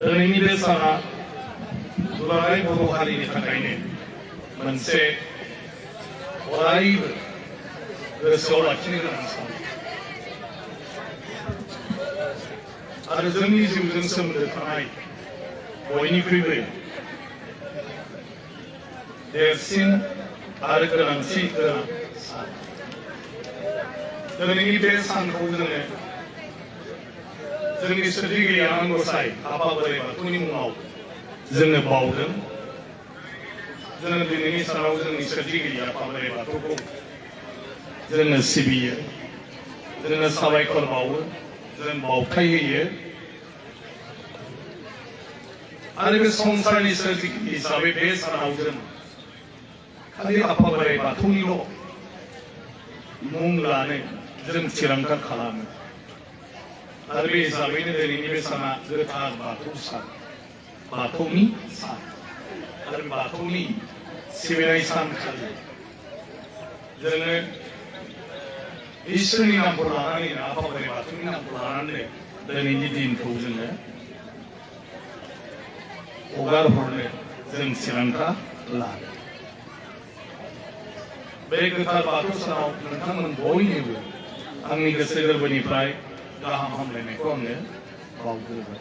दिनैनि बे साना दुलाराय बर' हारिनि थाखायनो मोनसे अरायबो गोसोआव लाखिनो गोनां सान आरो जोंनि जिउजों सोमोन्दो थानाय बयनिख्रुइबो देरसिन आरो गोनांथि गोनां सान। दिनैनि बे सानखौ जोङो जोंनि सोरजिगिरि आनान गसाइ आफा बोराइ बाथौनि मुङाव जोङो बावदों। जोङो दिनैनि सानाव जोंनि सोरजिगिरि आफा बोराइ बाथौखौ जोङो सिबियो, जोङो साबायखर बावो, जों बावथाय होयो आरो बे संसारनि सोरजिगिरि हिसाबै बे सानाव जों खालि आफा बोराइ बाथौनिल' मुं लानो जों थिरांथा खालामो आरो बे हिसाबैनो दिनैनि बे साना गोथार बाथौ सान, बाथौनि सान आरो बाथौनि सिबिनाय सानखालि जोङो इसोरनि नामखौ लानानै आफा बोराइ बाथौनि नामखौ लानानै दिनैनि दिनखौ जोङो हगार हरनो जों थिरांथा लायो। बे गोथार बाथौ सानाव नोंथांमोन बयनोबो आंनि गोसो गोरबोनिफ्राय गाहाम हामलायनायखौ आङो बावग्रोबाय।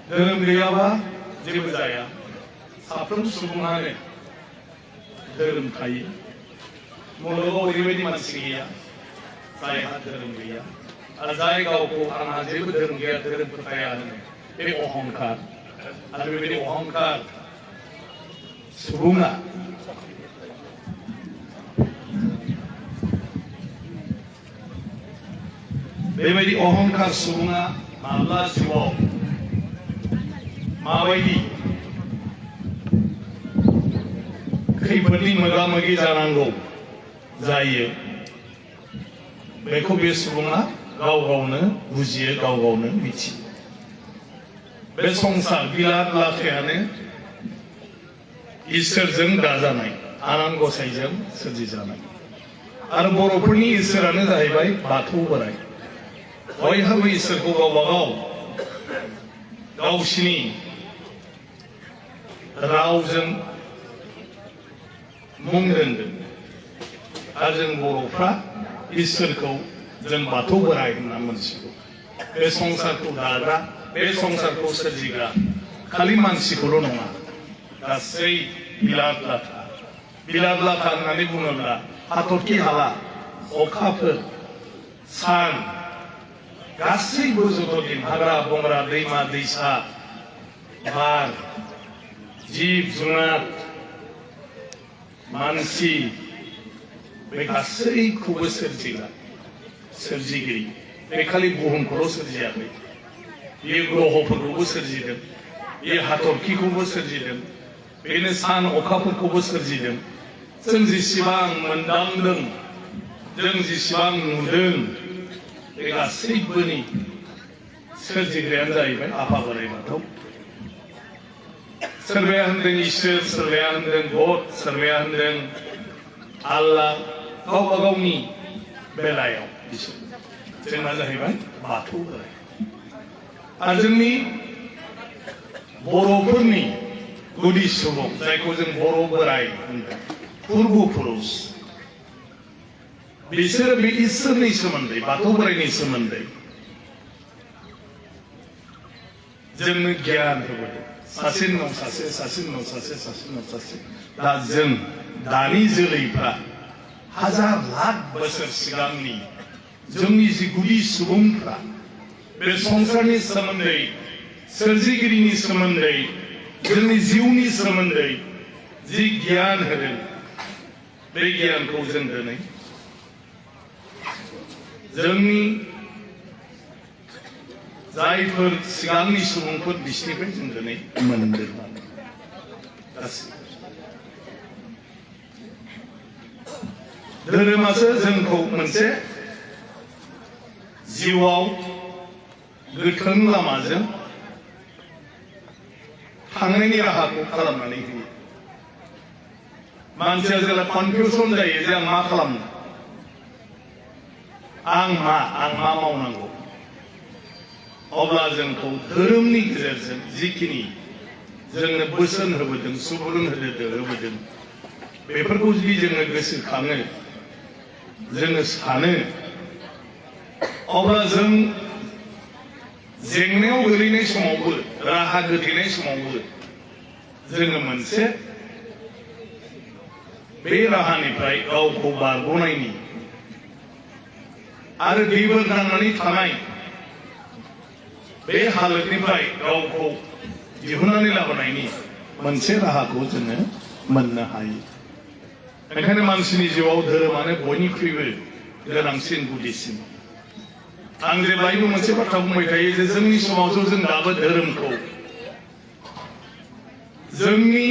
धोरोम गैयाबा जेबो जाया, साफ्रोम सुबुङानो धोरोम थायो। मुलुगाव ओरैबायदि मानसि गैया जायहा धोरोम गैया आरो जाय गावखौ आंहा जेबो धोरोम गैया, धोरोम फोथाया होनो बे अहंकार आरो बेबायदि अहंकार सुबुङा बेबायदि अहंकार सुबुङा माब्ला जिउआव माबायदि खैफोदनि मोगा मोगि जानांगौ जायो बेखौ बे सुबुङा गाव गावनो बुजियो, गाव गावनो मिथियो। बे संसार बिलात लाखायानो इसोरजों दाजानाय, आनान गसाइजों सोरजिजानाय आरो बर'फोरनि इसोरानो जाहैबाय बाथौ बोराइ। बयहाबो इसोरखौ गावबा गाव गावसिनि रावजों मुं दोनदों आरो जों बर'फ्रा इसोरखौ जों बाथौ बोराइ होनना मोनथिगौ। बे संसारखौ दाग्रा, बे संसारखौ सोरजिग्रा खालि मानसिखौल' नङा, गासै बिलात लाथा। बिलात लाथा होननानै बुङोब्ला हाथरखि हाला, अखाफोर, सान गासैबो जतदिन हाग्रा बंग्रा, दैमा दैसा, बार, जिब जुनार, मानसि बे गासैखौबो सोरजिग्रा सोरजिगिरि। बे खालि बुहुमखौल' सोरजियाखै, बे ग्रहफोरखौबो सोरजिदों, बे हाथरखिखौबो सोरजिदों, बेनो सान अखाफोरखौबो सोरजिदों। जों जेसेबां मोनदांदों, जों जेसेबां नुदों, बे गासैबोनि सोरजिग्रायानो जाहैबाय आफा बोराइ बाथौ। सोरबाया होनदों इसोर, सोरबाया होनदों गड, सोरबाया होनदों आल्लाह, गावबा गावनि बेलायाव इसोर। जोंना जाहैबाय बाथौ बोराइ। आरो जोंनि बर'फोरनि गुदि सुबुं जायखौ जों बर' बोराइ होनदों, पुर्ब पुरुष, बिसोरो बे इसोरनि सोमोन्दै, बाथौ बोराइनि सोमोन्दै जोंनो गियान होबोदों। सासे उनाव सासे, सासे उनाव सासे, सासे उनाव सासे। दा जों दानि जोलैफ्रा हाजार लाख बोसोर सिगांनि जोंनि जि गुदि सुबुंफ्रा बे संसारनि सोमोन्दै, सोरजिगिरिनि सोमोन्दै, जोंनि जिउनि सोमोन्दै जि गियान होदों, बे गियानखौ जों दिनै जोंनि जायफोर सिगांनि सुबुंफोर बिसोरनिफ्राय जों दिनै मोनदों। धोरोमासो जोंखौ मोनसे जिउआव गोथों लामाजों थांनायनि राहाखौ खालामनानै होयो। मानसिया जेब्ला कनफिउसन जायो जे आं मा खालामनो, आं मा मावनांगौ, अब्ला जोंखौ धोरोमनि गेजेरजों जिखिनि जोंनो बोसोन होबोदों सुबुरुन होबोदों बेफोरखौ जुदि जोङो गोसोखाङो जोङो सानो अब्ला जों जेंनायाव गोलैनाय समावबो राहा गोथेनाय समावबो जोङो मोनसे बे राहानिफ्राय गावखौ बारग'नायनि आरो दैबो नांनानै थानाय बे हालोदनिफ्राय गावखौ दिहुननानै लाबोनायनि मोनसे राहाखौ जोङो मोननो हायो। बेनिखायनो मानसिनि जिउआव धोरोमानो बयनिख्रुइबो गोनांसिन गुदिसिन। आं जेब्लायबो मोनसे बाथ्रा बुंबाय थायो जे जोंनि समाजाव जों दाबो धोरोमखौ जोंनि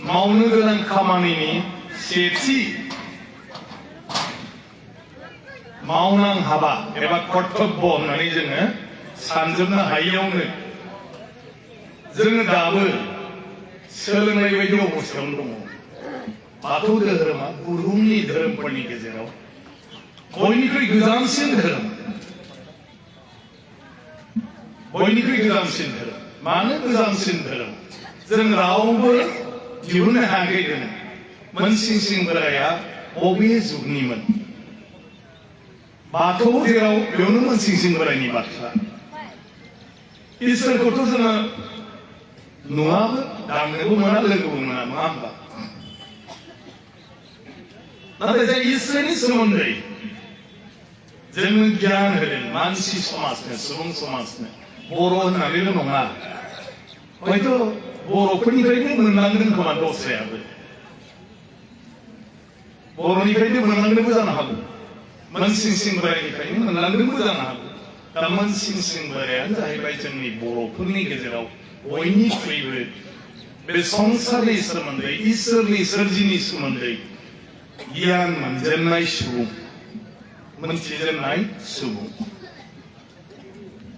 मावनो गोनां खामानिनि सेथि मावनां हाबा एबा कर्तब्य होननानै जोङो सानजोबनो हायैयावनो जोङो दाबो सोलोंनाय बायदि अबस्थायावनो दङ। बाथौ धोरोमा बुहुमनि धोरोमफोरनि गेजेराव बयनिख्रुइ गोजामसिन धोरोम। बयनिख्रुइ गोजामसिन धोरोम। मानो गोजामसिन धोरोम? जों रावबो दिहुननो हायाखै दिनै। मोनसिं सिं बोराया बबे जुगनिमोन? बाथौ जेराव बेयावनो मोनसिं सिं बोरायनि बाथ्रा। इसोरखौथ' जोङो नुवाबो दांनोबो मोना लोगोबो मोना नङा होमबा? नाथाय जाय इसोरनि सोमोन्दै जोंनो गियान होदों मानसि समाजनो सुबुं समाजनो बर' होननानैल' नङा हयथ' बर'फोरनिफ्रायनो मोनलांदों खोमा दस्रायाबो बर'निफ्रायनो मोनलांदोंबो जानो हागौ मोनसिं सिं बोरायनिफ्रायनो मोनलांदोंबो जानो हागौ। दा मोनसिं सिं बोरायानो जाहैबाय जोंनि बर'फोरनि गेजेराव बयनिख्रुइबो बे संसारनि सोमोन्दै इसोरनि सोरजिनि सोमोन्दै गियान मोनजेननाय सुबुं मोनथिजेननाय सुबुं।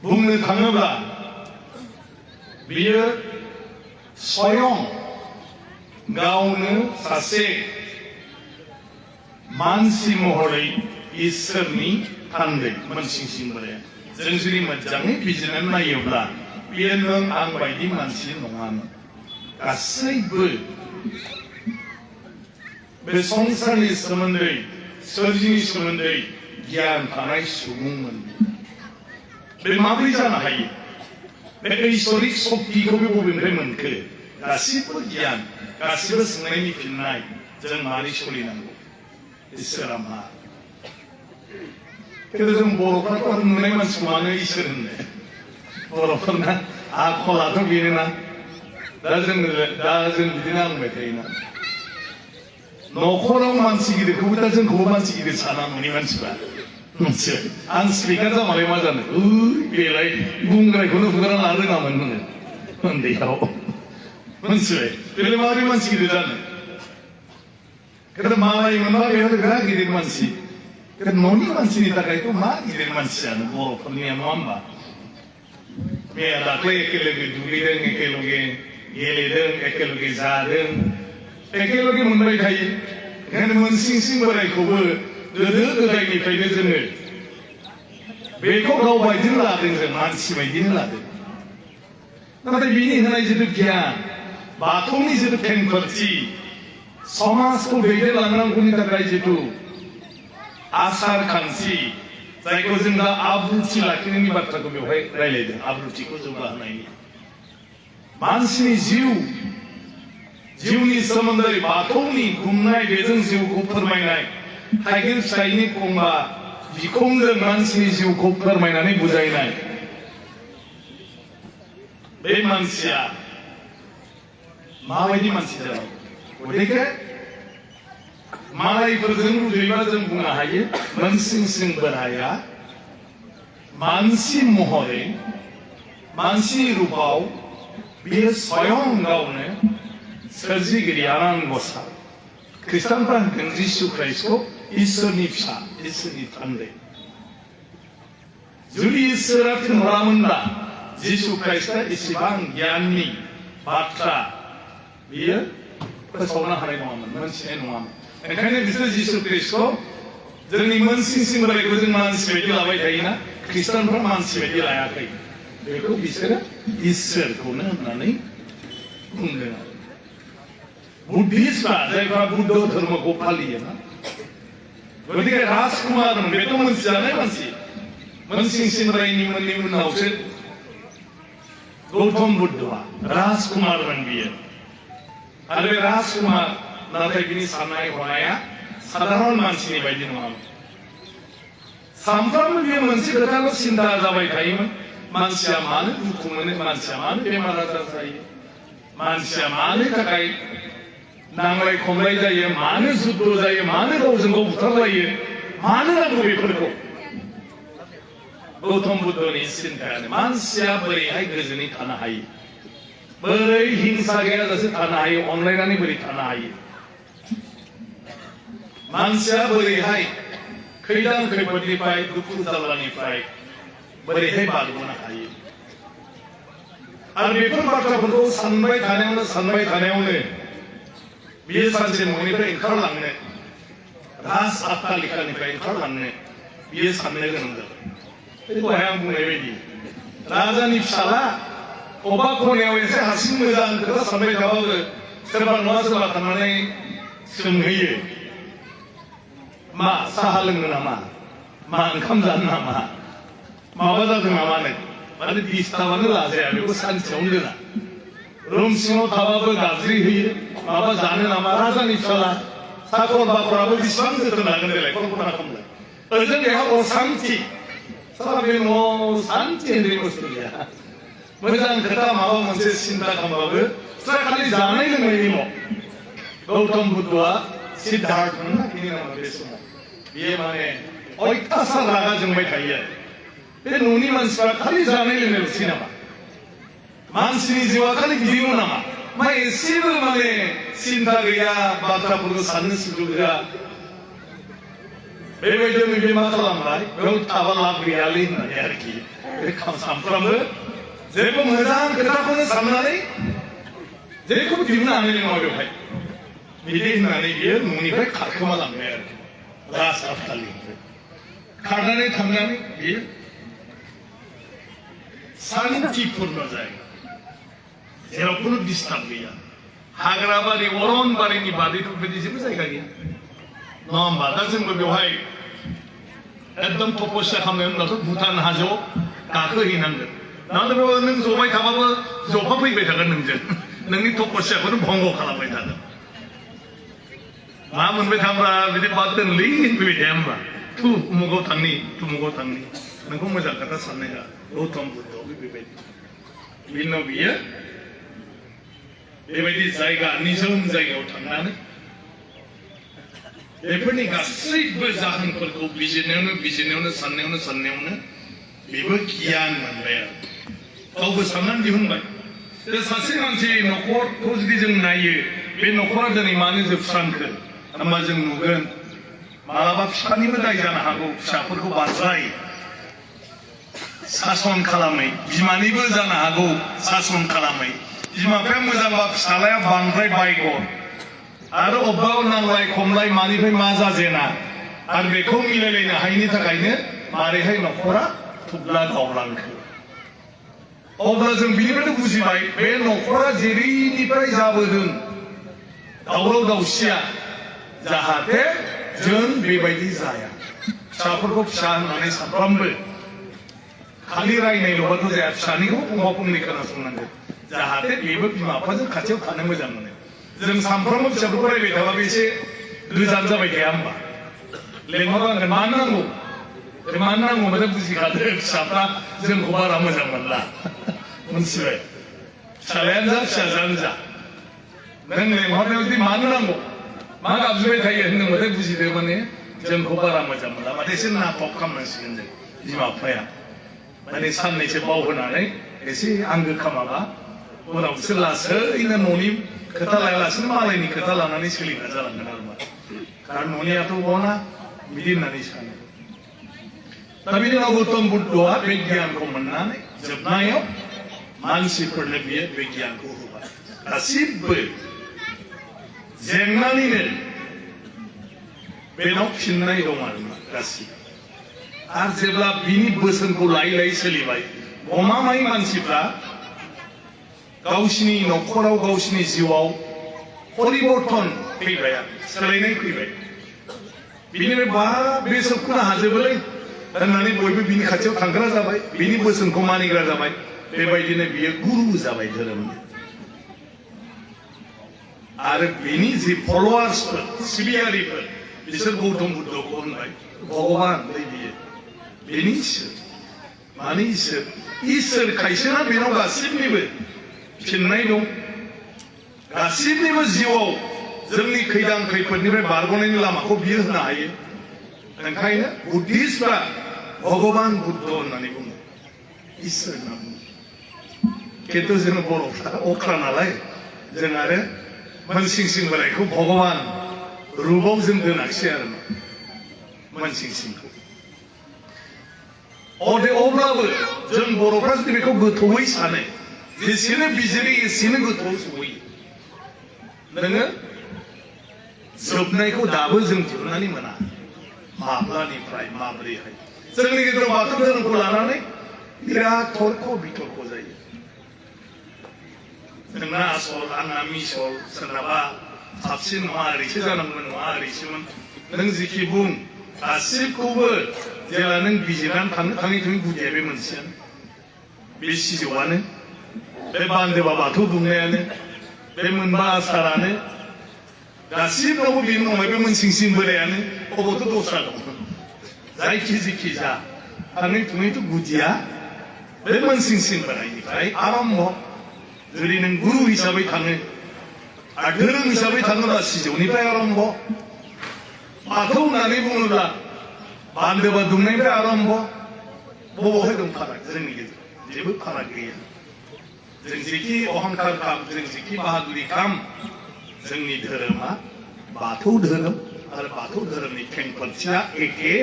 बुंनो थाङोब्ला बियो स्वयं गावनो सासे मानसि महरै इसोरनि थान्दै मोनसिं सिं बोराया। जों जुदि मोजाङै बिजिरनानै नायोब्ला बियो नों आं बायदि मानसि नङामोन। गासैबो बे संसारनि सोमोन्दै सोरजिनि सोमोन्दै गियान थानाय सुबुंमोन। बे माबोरै जानो हायो? बे ऐश्वरिक शक्तिखौ बे बबेनिफ्राय मोनखो? गासिबो गियान गासिबो सोंनायनि फिननाय जों मारै सोलिनांगौ इसोरा मा? खिन्थु जों बर'फ्राथ' आरो नुनाय मानसिखौ मानो इसोर होनो? बर'फोरना आखलाथ' बेनोना। दा जों बिदिनो आंबाय थायोना न'खराव मानसि गिदिरखौबो दा जोंखौबो मानसि गिदिर साना न'नि मानसिफ्रा मोनसे आं स्पिकार जामालाय मा जानो बेलाय बुंग्रायखौनो हुगारना लानो रोङामोन होनो उन्दैयाव मोनथिबाय बेलाय माबोरै मानसि गिदिर जानो? खिन्थु मालाय मोनबा बेहा बिराद गिदिर मानसि। खिन्थु न'नि मानसिनि थाखायथ' मा गिदिर मानसियानो बर'फोरनिया नङा होमबा? मैया दाख्लै एखेलगे दुगैदों एखेलगे गेलेदों एखेलगे जादों एखेलगे मोनबाय थायो। ओंखायनो मोनसिं सिं बोरायखौबो गोदो गोदायनिफ्रायनो जोङो बेखौ गाव बायदिनो लादों जों मानसि बायदिनो लादों। नाथाय बिनि होनाय जिथु गियान बाथौनि जिथु खेंफोरथि समाजखौ दैदेनलांनांगौनि थाखाय जिथु आसार खान्थि जायखौ जों दा आब्रुथि लाखिनायनि बाथ्राखौ बेवहाय रायलायदों आब्रुथिखौ जौगाहोनायनि मानसिनि जिउनि सोमोन्दै बाथौनि गुमनाय बेजों जिउखौ फोरमायनाय थाइगिर फिथाइनि खंबा बिखंजों मानसिनि जिउखौ फोरमायनानै बुजायनाय बे मानसिया माबायदि मानसि जाबाय? गतिके मालायफोरजों रुजुयोबा जों बुंनो हायो मोनसिं सिं बोराया मानसि महरै मानसि रूपाव बियो स्वयं गावनो सोरजिगिरि आनान गसाइ ख्रिस्टानफ्रा होनदों जिसु ख्राइस्टखौ इसोरनि फिसा इसोरनि थान्दै। जुदि इसोरा थिनहरामोनब्ला जिसु ख्राइस्टआ एसेबां गियाननि बाथ्रा बियो फोसावनो हानाय नङामोन मोनथिनाय नङामोन। ओंखायनो बिसोर जिसु ख्रिस्टखौ जोंनि मोनसिं सिं बोरायखौ जों मानसि बायदि लाबाय थायोना ख्रिस्टानफ्रा मानसि बायदि लायाखै बेखौ बिसोरो इसोरखौनो होननानै बुंदों आरो बुद्धिस्टफ्रा जायफ्रा बुद्ध धर्मखौ फालियोना गतिके राजकुमारमोन बेथ' मोनथिजानाय मानसि मोनसिंसिं रायनि मोननि उनावसो गौतम बुद्धआ राजकुमारमोन बियो आरो बे राजकुमार नाथाय बिनि साननाय हनाया साधारन मानसिनि बायदि नङामोन सानफ्रोमबो बियो मोनसे खोथाल' सिन्ता जाबाय थायोमोन मानसिया मानो दुखु मोनो मानसिया मानो बेमार आजार जायो मानसिया मानो थाखाय नांलाय खमलाय जायो मानो जुद्ध जायो मानो गावजों गाव बुथारलायो मानो नांगौ बेफोरखौ गौतम बुद्धनि सिन्तायानो मानसिया बोरैहाय गोजोनै थानो हायो बोरै हिंसा गैयाजासे थानो हायो अनलायनानै बोरै थानो हायो मानसिया बोरैहाय खैदां खैफोदनिफ्राय दुखु जारलानिफ्राय बोरैहाय बारग'नो हायो आरो बेफोर बाथ्राफोरखौ सानबाय थानायावनो बियो सानसे न'निफ्राय ओंखारलांनो राज अट्टालिकानिफ्राय ओंखारलांनो बियो साननो गोनां जाबाय दहाय आं बुंनाय बायदि राजानि फिसाला अबा खनायाव एसे हारसिं मोजां खोथा सानबाय थाबाबो सोरबा नङा सोरबा थांनानै सोंहैयो मा साहा लोंनो नामा मा ओंखाम जानो नामा माबा जादों नामानो माने डिस्टार्बानो लाजाया बेखौ सानसेयावनो दोना रुम सिङाव थाबाबो गाज्रि होयो माबा जानो नामा राजानि फिसाला साखर बाखराबो बेसेबां जोथोन लागोन देलाय कल्पना खालामलाय ओरैनो बेहा असान्थि सारा बे न'आव सान्थि होननाय बुस्थु गैया मोजां खोथा माबा मोनसे सिन्ता खालामबाबो बिस्रा खालि जानाय लोंनायनिल' गौतम बुद्धआ सिद्धार्थमोन ना बिनि नामा बे समाव बियो माने अयथासार रागा जोंबाय थायो आरो बे न'नि मानसिफ्रा खालि जानाय लोंनायल'सै नामा मानसिनि जिउआ खालि बिदिल' नामा मा एसेबो माने सिन्ता गैया बाथ्राफोरखौ साननो सुजुग गैया बेबायदिनो बे मा खालामबाय बेयाव थाबा लाब गैयालै होननानै आरोखि सानफ्रामबो जेबो मोजां खोथाखौनो साननानै जेखौबो दिहुननो हानाय नङा बेवहाय बिदि होननानै बियो न'निफ्राय खारखोमा लांबाय आरोखि राज अट्टालिकानिफ्राय खारनानै थांनानै बियो शान्तिपूर्ण जायगा जेराव खुनु डिस्टार्ब गैया हाग्राबारि अरनबारिनि बादैथ' बेबायदि जेबो जायगा गैया नङा होमबा दा जोंबो बेवहाय एकदम तपस्या खालामनो होनब्लाथ' भुटान हाजोआव गाखोहैनांगोन नङाब्ला नों जबाय थाबाबो जफा फैबाय थागोन नोंजों नोंनि तपस्याखौनो भंग खालामबाय थागोन मा मोनबाय थाब्ला बिदि बाद दोनलै फैबाय थाया होमबा उमुगाव थांनि तुमुगाव थांनि नोंखौ मोजां खोथा साननाय होआ गौतम बुद्धआबो बेबायदि बिनि उनाव बियो बेबायदि जायगा निजोम जायगायाव थांनानै बेफोरनि गासैबो जाहोनफोरखौ बिजिरनायावनो साननायावनो बेबो गियान मोनबाय आरो गावबो साननानै दिहुनबाय सासे मानसि न'खरखौ जुदि जों नायो बे न'खरा दिनै मानो जोबस्रांखो होमबा जों नुगोन मालाबा बिफानिबो दाय जानो हागौ फिसाफोरखौ बांद्राय सासन खालामै बिमानिबो जानो हागौ सासन खालामै बिमा बिफाया मोजांबा फिसालाया बांद्राय बायगर आरो अबेबा नांलाय खमलाय मानिफ्राय मा जाजेना आरो बेखौ मिलायलायनो हायिनि थाखायनो मारैहाय न'खरा थुब्ला गावलांखो अब्ला जों बिनिफ्रायनो बुजिबाय बे न'खरा जेरैनिफ्राय जाबोदों दावराव दावसिया जाहाथे जों बेबायदि जाया फिसाफोरखौ फिसा होननानै सानफ्रामबो खालि रायनायल'बाथ' जाया फिसानिखौ फंबा फंनै खोनासंनांगौ जाहाथे बेबो बिमा बिफाजों खाथियाव थानो मोजां मोनो जों सानफ्रामबो फिसाफोरखौ रायबाय थाबाबो एसे गोजान जाबाय थाया होमबा लेंहरनांगोन मानो नांगौ माने बुजिखादो फिसाफ्रा जोंखौ बारा मोजां मोनला मोनथिबाय फिसालायानो जा फिसाजोआनो जा नों लेंहरनायाव जुदि मानो नांगौ मा गाबज्रिबाय थायो होनदोंबाथाय बुजिदो माने जोंखौ बारा मोजां मोनला माथो एसे नाटक खालामनांसिगोन जों बिमा बिफाया माने साननैसो बावहोनानै एसे आंगो खामाबा उनाव बिसोर लासैनो न'नि खोथा लायालासिनो मालायनि खोथा लानानै सोलिग्रा जालांगोन आरो मा खारन न'नियाथ' बना बिदि होननानै सानो दा बिनि उनाव गौतम बुद्धआ बे गियानखौ मोननानै जोबनायाव मानसिफोरनो बियो बे गियानखौ होबाय गासिबो जेंनानिनो बेनाव फिननाय दं आरो मा गासिबो आरो जेब्ला बिनि बोसोनखौ लायै लायै सोलिबाय गमामायै मानसिफ्रा गावसिनि न'खराव गावसिनि जिउआव परिबर्तन फैबाय आरो सोलायनाय फैबाय बिनिफ्राय बा बे सोबख'नो हाजोबोलै होननानै बयबो बिनि खाथियाव थांग्रा जाबाय बिनि बोसोनखौ मानिग्रा जाबाय बेबायदिनो बियो गुरु जाबाय धोरोमनि आरो बिनि जि फलोवार्सफोर सिबियारिफोर बिसोर गौतम बुद्धखौ होनबाय भगवान बियो बेनि इसोर माने इसोर खायसेना बेनाव गासिबनिबो फिननाय दं गासिबनिबो जिउआव जोंनि खैदां खैफोदनिफ्राय बारग'नायनि लामाखौ बियो होनो हायो ओंखायनो बुद्धिस्टफ्रा भगवान बुद्ध होननानै बुङो इसोर होनना बुङो खिन्थु जों बर'फ्रा अख्रा नालाय जों आरो मोनसिंसिं बोरायखौ भगवान रुपाव जों दोनाखिसै आरो मोनसिंसिंखौ अब्लाबो जों बर'फ्रा जुदि बेखौ गोथौयै सानो जेसेनो बिजिरो एसेनो गोथौआव सहैयो नोङो जोबनायखौ दाबो जों दिहुननानै मोना माब्लानिफ्राय माब्रैहाय जोंनि गेजेराव बाथौ धोरोमखौ लानानै बिराद तर्क बितर्क जायो नोंना आसल आंना मिसल सोरनाबा साबसिन नङा ओरैसो जानांगौमोन नङा ओरैसोमोन नों जिखि बुं गासिबखौबो जेब्ला नों बिजिरनानै थाङै थाङै गुदिया बे मोनसेयानो बे सिजौआनो बे बान्दोबा बाथौ दुमनायानो बे मोनबा आसारानो गासिबनावबो बेनो नङा बे मोनसिंसिं बोरायानो अबावथ' दस्रा दं जायखि जिखि जा थाङै थुङैथ' गुदिया बे मोनसिंसिं बोरायनिफ्राय आरम्भ जुदि नों गुरु हिसाबै थाङो आरो धोरोम हिसाबै थाङोब्ला सिजौनिफ्राय आरम्भ बाथौ होननानै बुङोब्ला बान्दोबा दुमनायनिफ्राय आरम्भ बबावहाय दं फाराग जोंनि गेजेराव जेबो फाराग गैया जों जेखि अहंखार खाम जों जेखि बाहादुरि खाम जोंनि धोरोमा बाथौ धोरोम आरो बाथौ धोरोमनि खेंफोरथिया एखे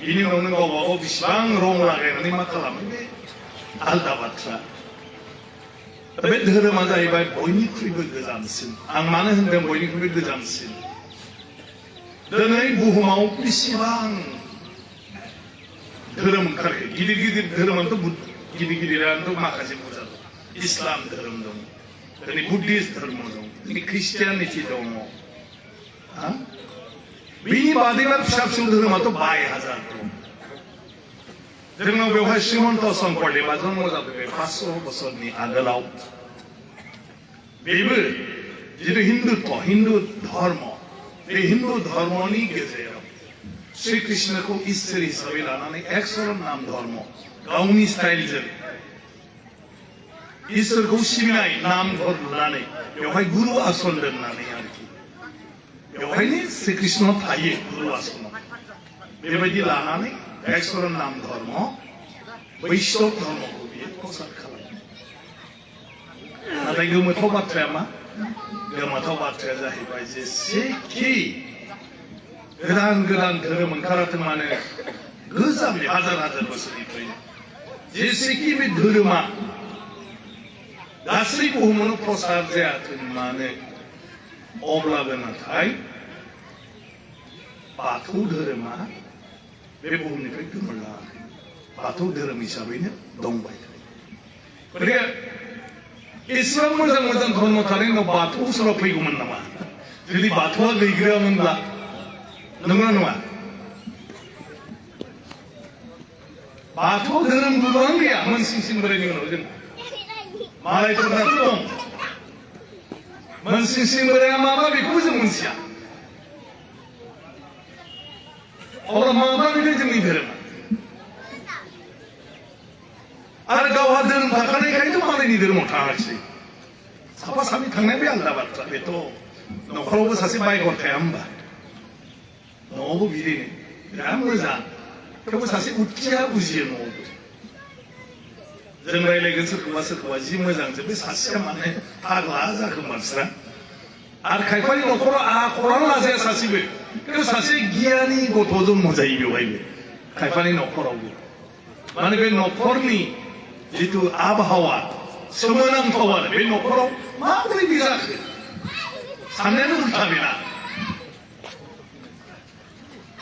बिनि उनाव नों गावबा गाव बेसेबां रं लागायनानै मा खालामो बे आलदा बाथ्रा बे धोरोमा जाहैबाय बयनिख्रुइबो गोजानसिन आं मानो होनदों बयनिख्रुइबो गोजानसिन दिनै बुहुमाव बेसेबां धोरोम ओंखारो गिदिर गिदिर धोरोमानोथ' गिदिर गिदिरानोथ' माखासे बुरजा दं इस्लाम धोरोम दं दिनै बुद्धिस्ट धर्म दं दिनै ख्रिस्टियानिटि दङ बिनि बादैबा फिसा फिसौ धोरोमाथ' 22,000 दं जोंनाव बेवहाय श्रीमन्त शंकरदेबा जन्म जाफैबाय 500 बोसोरनि आगोलाव बेबो जितु हिन्दु धर्म बे हिन्दु धर्मनि गेजेराव श्री कृष्णखौ इसोर हिसाबै लानानै 100 नाम धर्म गावनि स्टाइलजों इसोरखौ सिबिनाय नाम घर लुनानै बेवहाय गुरु आसन दोननानै आरोखि बेवहायनो श्री कृष्ण थायो गुरु आसनाव बेबायदि लानानै 100 नाम धर्म बैष्णव धर्मखौ बियो प्रसार खालामो नाथाय गोमोथाव बाथ्राया मा गोमोथाव बाथ्राया जाहैबाय जेसेखि गोदान गोदान धोरोम ओंखाराथों मानो गोजाम हाजार हाजार बोसोरनिफ्रायनो जेसेखि बे धोरोमा गासै बुहुमावनो प्रसार जायाथों मानो अब्लाबो नाथाय बाथौ धोरोमा बे बुहुमनिफ्राय गोमोरलाङाखै बाथौ धोरोम हिसाबैनो दंबाय थायो गतिके एसेबां मोजां मोजां धर्म थानायनि उनाव बाथौ सोरबा फैगौमोन नामा जुदि बाथौआ गैग्रायामोनब्ला नंगौना नङा बाथौ धोरोम गोबां गैया मोनसिंसिं बोरायनि उनाव जों मालायफोरनाथ' दं मोनसिंसिं बोराया माबा बेखौबो जों मोनथिया अब्ला माब्लानिफ्राय जोंनि धोरोमा आरो गावहा धोरोम थाखानायखायथ' मालायनि धोरोमाव थाङाखिसै साफा सानै थांनाय बे आलादा बाथ्रा बेथ' न'खरावबो सासे बायगर थाया होमबा न'आवबो बिदिनो बिराद मोजां थेवबो सासे उथिया बुजियो न'आवबो जों रायलायगोन सोरखौबा जि मोजांजों बे सासेया माने फाग्ला जाखो मानसिफ्रा आरो खायफानि न'खराव आखलानो लाजाया सासेबो खिन्थु सासे गियानि गथ' जन्म जायो बेवहायबो खायफानि न'खरावबो माने बे न'खरनि जिथु आबहावा सोमोनांथाव आरो बे न'खराव माबोरै बे जाखो साननायानो उल्था बेना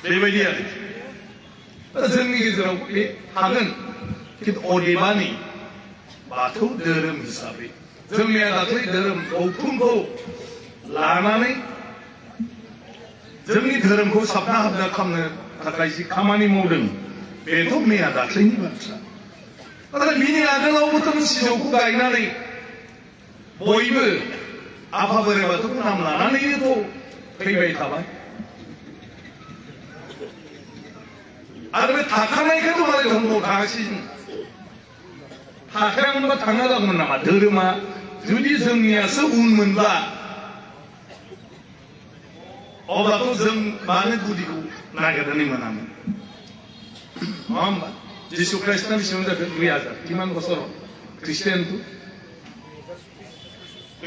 बेबायदि आरो जोंनि गेजेराव बे थागोन किन्तु अदेबानि बाथौ धोरोम हिसाबै जोंनिया दाख्लै धोरोम गौथुमखौ लानानै जोंनि धोरोमखौ साबना हाबना खालामनो थाखाय जि खामानि मावदों बेथ' मैया दाख्लैनि बाथ्रा नाथाय बिनि आगोलावबोथ' सिजौखौ गायनानै बयबो आफा बोराइ बाथौखौ नाम लानानैनोथ' फैबाय थाबाय आरो बे थाखानायखौथ' मालाय धर्मआव थाङासै जों थाखायामोनबा थांना जागौमोन नामा धोरोमा जुदि जोंनियासो उनमोनब्ला अब्लाथ' जों मानो गुदिखौ नागिरनानै मोनामोन नङा होमबा जिसु ख्रिस्टआ बेसेबां जाखो 2000 किमान बছर ख्रिस्टियानखौ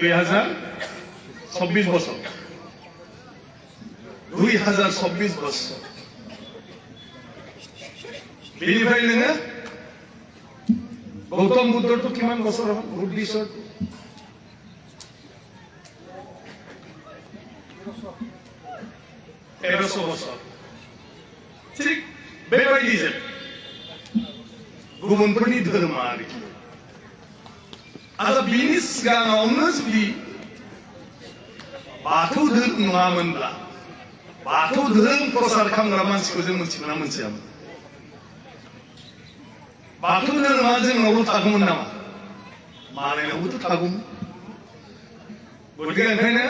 2026 বছর 2026 বছর बेनिफ्राय नोङो गौतम बुद्धथ' किमान बছर बुद्धिस्वर 1300 বছর थिग बेबायदिजों गुबुनफोरनि धोरोमा आरोखि आरो बिनि सिगाङावनो जुदि बाथौ धोरोम नङामोनब्ला बाथौ धोरोम प्रसार खालामग्रा मानसिखौ जों मिथिगोना मिथियामोन बाथौ धोरोमा जोंनावल' थागौमोन नामा मालायनावबोथ' थागौमोन गतिके ओंखायनो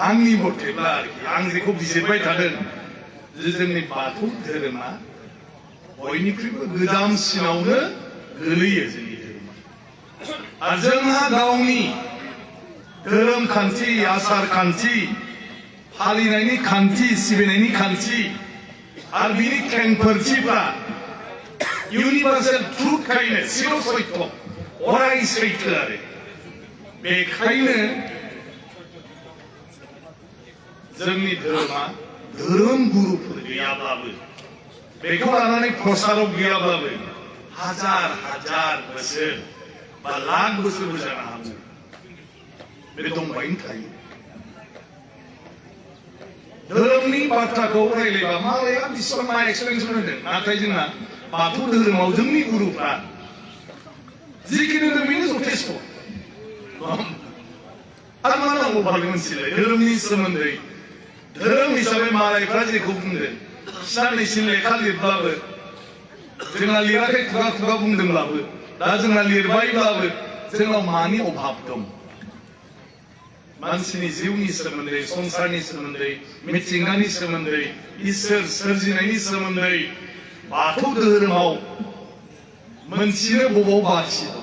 आंनि मथेब्ला आरोखि आं जेखौ बिजिरबाय थादों जे जोंनि बाथौ धोरोमा बयनिख्रुइबो गोजामसिनावनो गोलैयो जोंनि धोरोमा आरो जोंहा गावनि धोरोम खान्थि आसार खान्थि फालिनायनि खान्थि सिबिनायनि खान्थि आरो बिनि खेंफोरथिफ्रा इउनिभार्सेल ट्रुथखायनो सिर सत्य अराय सैथो आरो बेखायनो जोंनि धोरोमा धोरोम गुरुफोर गैयाब्लाबो बेखौ लानानै प्रसारक गैयाब्लाबो हाजार हाजार बोसोर बा लाख बोसोरबो जानो हागौ बे दंबायनो थायो धोरोमनि बाथ्राखौ रायलायबा मालाया बिसिबां मा एक्सप्लेनेसन होदों नाथाय जोंना बाथौ धोरोमाव जोंनि गुरुफ्रा जिखिनि होदों बेनो जथेस्थ' आरो मा नांगौ भाबे मोनथिलाय धोरोमनि सोमोन्दै धोरोम हिसाबै मालायफ्रा जेखौ बुंदों साननैसो लेखा लिरब्लाबो जोंना लिराखै खुगा खुगा बुंदोंब्लाबो दा जोंना लिरबायब्लाबो जोंनाव मानि अभाब दं मानसिनि जिउनि सोमोन्दै संसारनि सोमोन्दै मिथिंगानि सोमोन्दै इसोर सोरजिनायनि सोमोन्दै बाथौ धोरोमाव मोनथिनो बबाव बाथि दं